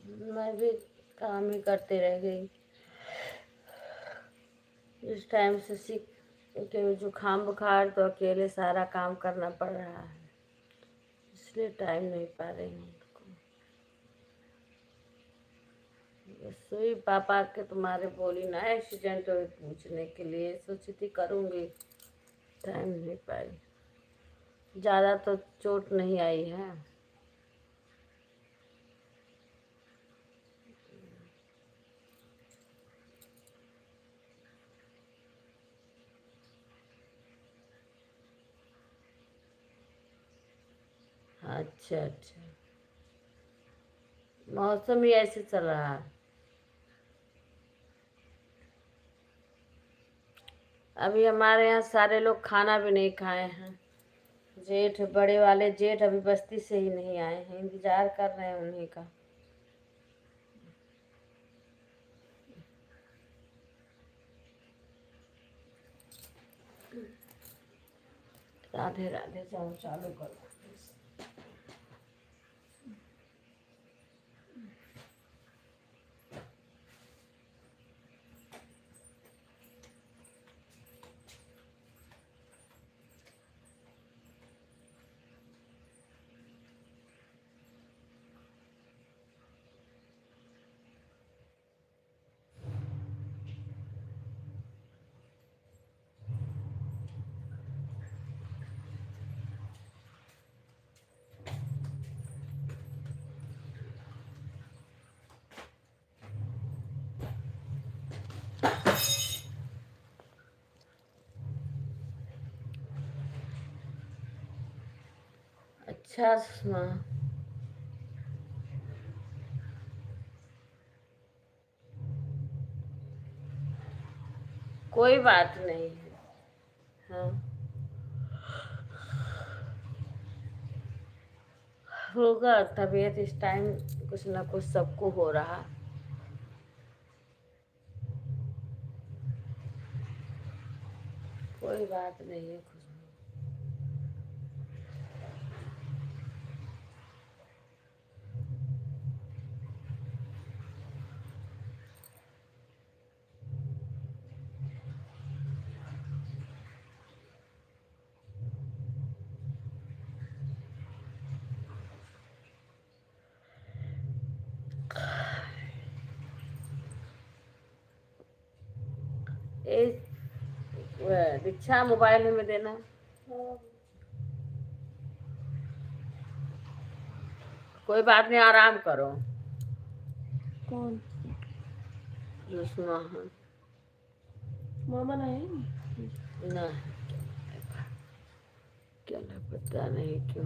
मैं भी काम ही करते रह गई। इस टाइम से सीख के जुकाम बुखार तो अकेले सारा काम करना पड़ रहा है, इसलिए टाइम नहीं पा रही हूँ उनको। बस वही पापा के तुम्हारे बोली ना, एक्सीडेंट हुई पूछने के लिए, सोची थी करूँगी, टाइम नहीं पाई। ज़्यादा तो चोट नहीं आई है। अच्छा, अच्छा। मौसम ही ऐसे चल रहा है। अभी हमारे यहाँ सारे लोग खाना भी नहीं खाए हैं। जेठ, बड़े वाले जेठ अभी बस्ती से ही नहीं आए हैं, इंतजार कर रहे हैं उन्हीं का। राधे राधे, जाओ चालू करो। अच्छा सुना। कोई बात नहीं है। हाँ, होगा तबीयत इस टाइम, कुछ ना कुछ सबको हो रहा। कोई बात नहीं है खुशबू। ए, दीक्षा, मोबाइल हमें देना। कोई बात नहीं, आराम करो। कौन? जो सुना है। मामा नहीं? नहीं। क्या ना, पता नहीं क्यों।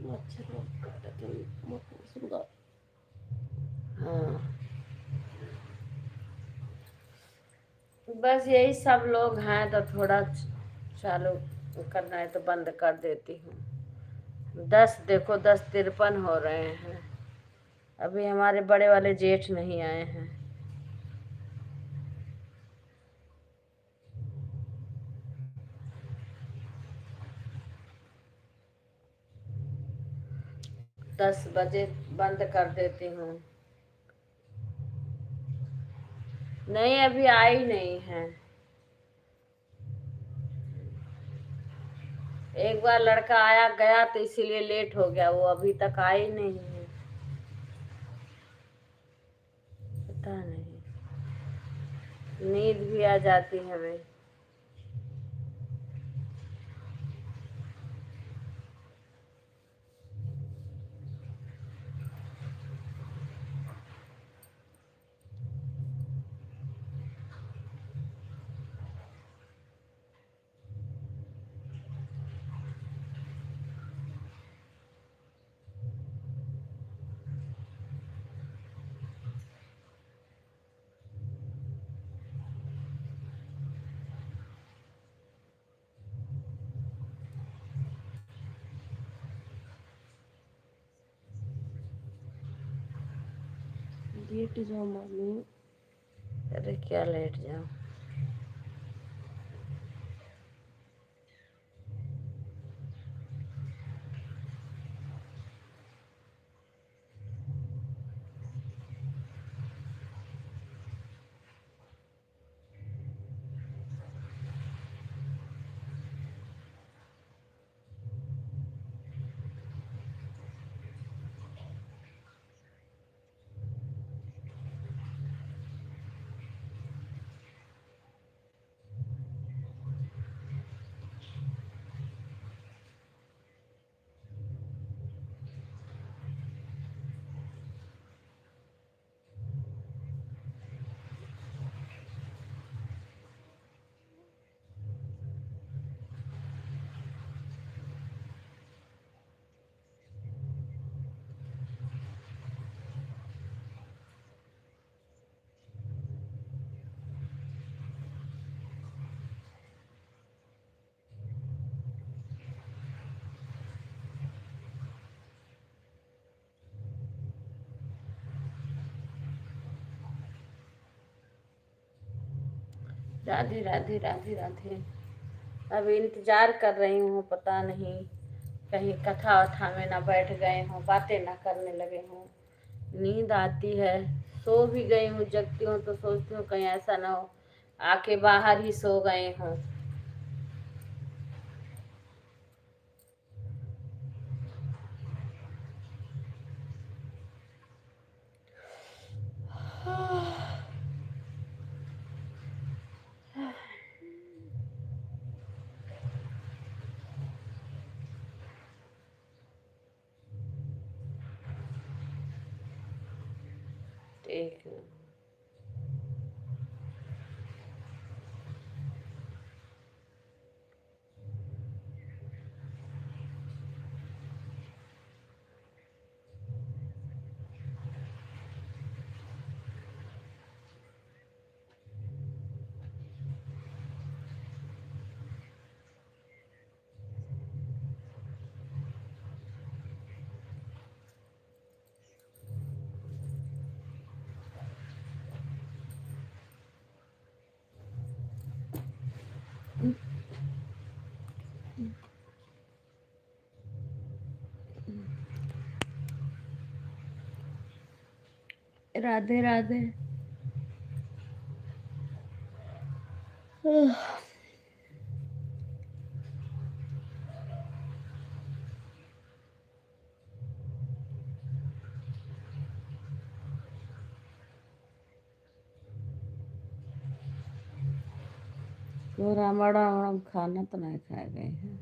मच्छर लोग काटत हैं, मच्छर लोग। हाँ। बस यही सब लोग हैं तो थोड़ा च-, चालू करना है तो बंद कर देती हूँ। दस, देखो, दस तिरपन हो रहे हैं। अभी हमारे बड़े वाले जेठ नहीं आए हैं। दस बजे बंद कर देती हूँ। नहीं, अभी आई नहीं है। एक बार लड़का आया गया तो इसीलिए लेट हो गया, वो अभी तक आई नहीं है। पता नहीं, नींद भी आ जाती है हमें। लेट जाओ मामी। अरे क्या लेट जाओ? राधे, राधे, राधे, राधे। अभी इंतजार कर रही हूँ, पता नहीं कहीं कथा वथा में ना बैठ गए हों, बातें ना करने लगे हों। नींद आती है, सो भी गई हूँ, जगती हूँ तो सोचती हूँ कहीं ऐसा ना हो आके बाहर ही सो गए हों। ठीक है। राधे राधे। तोहरा मड़ा उड़ा में खाना तो नहीं खाए गए हैं।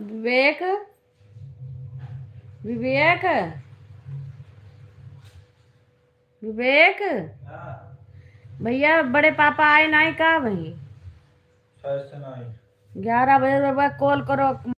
विवेक, विवेक, विवेक। हाँ। भैया, बड़े पापा आए नाई का भाई? शायद से नाई। ग्यारह बजे बाबा कॉल करो।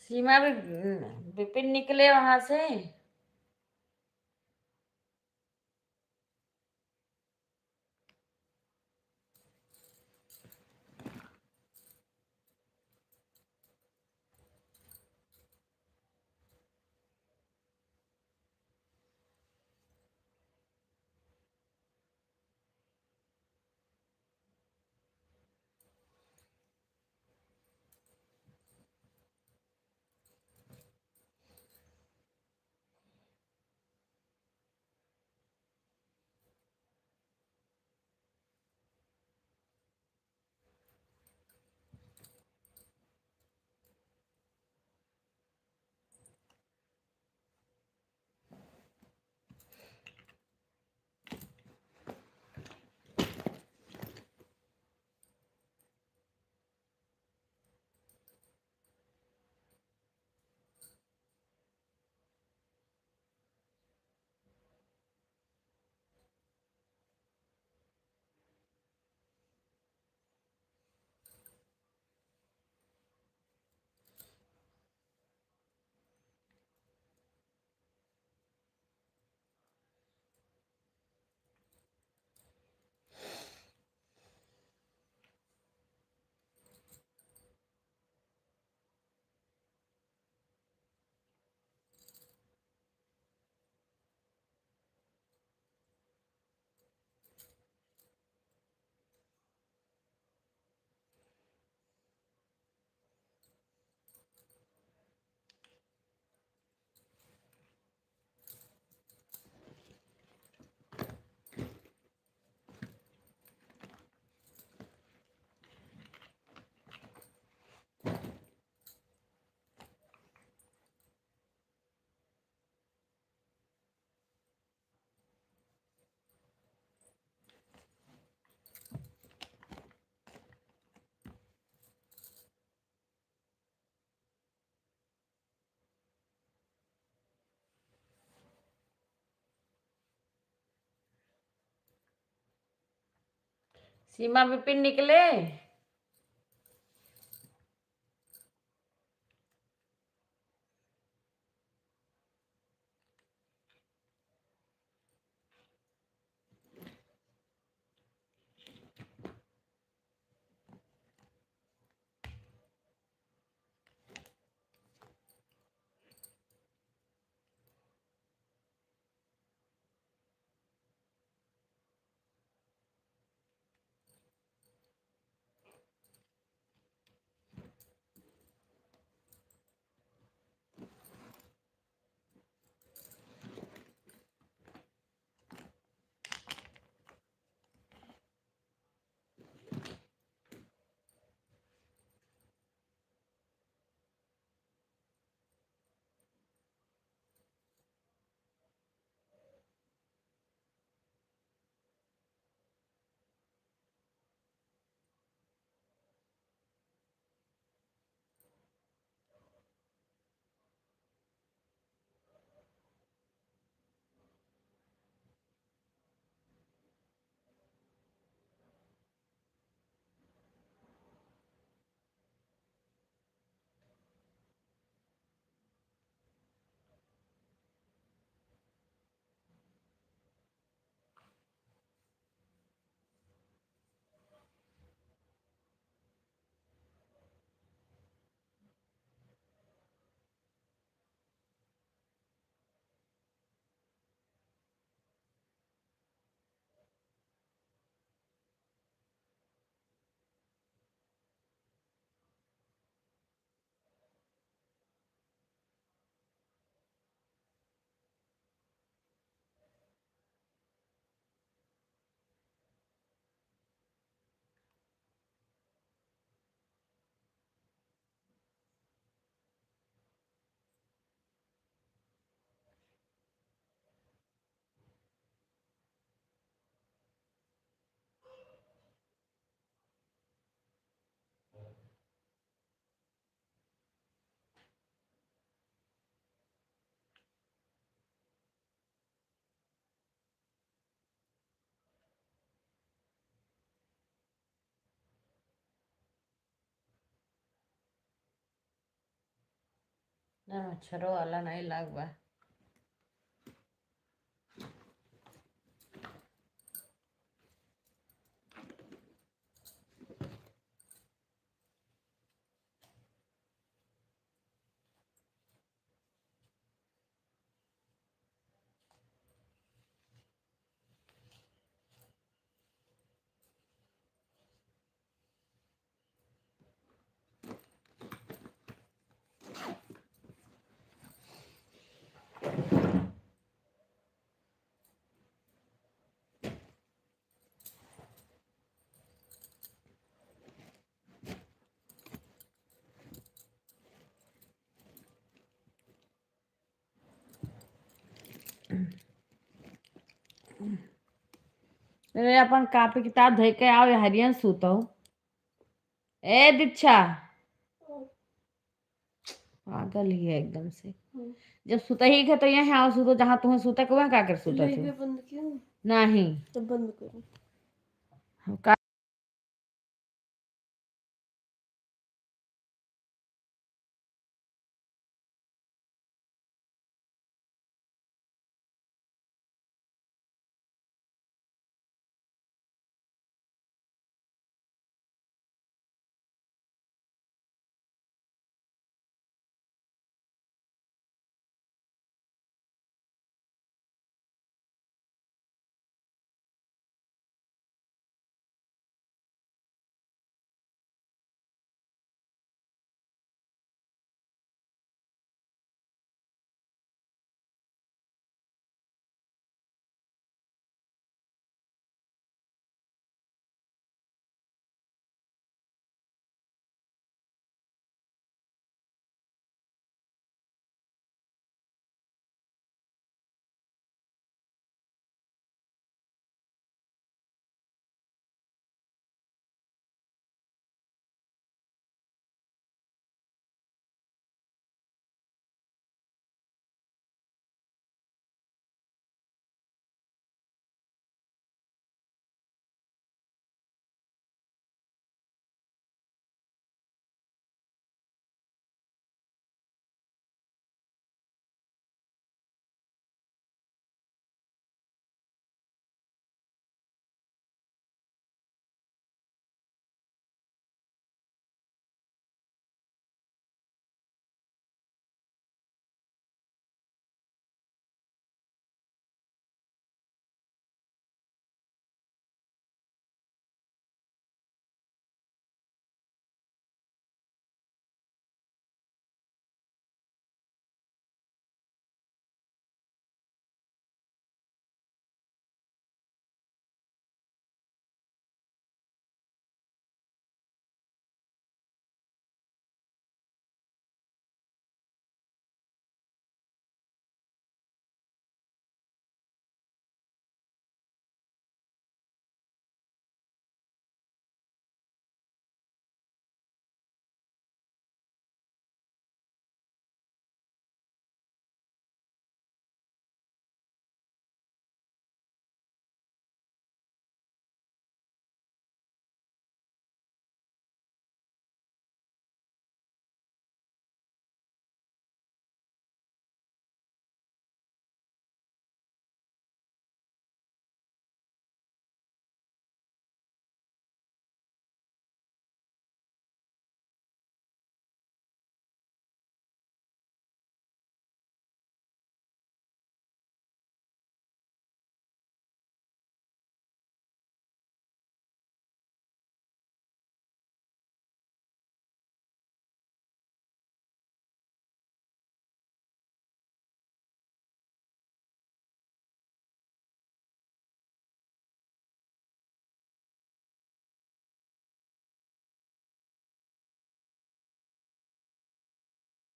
सीमा भी, विपिन निकले वहां से। सीमा विपिन निकले। मच्छरों वाला नहीं लाग बा। अरे, अपन कापी किताब धइ के आओ, ये हरियन सूतो। ए दीक्षा, पागल ही है एकदम से। हम्म। जब सुतही के तो यहाँ आओ सूतो, जहाँ तुम्हें सूते के वहाँ का कर सूते नहीं, थे? मैं बंद किया। नहीं। तो बंद करो। हम का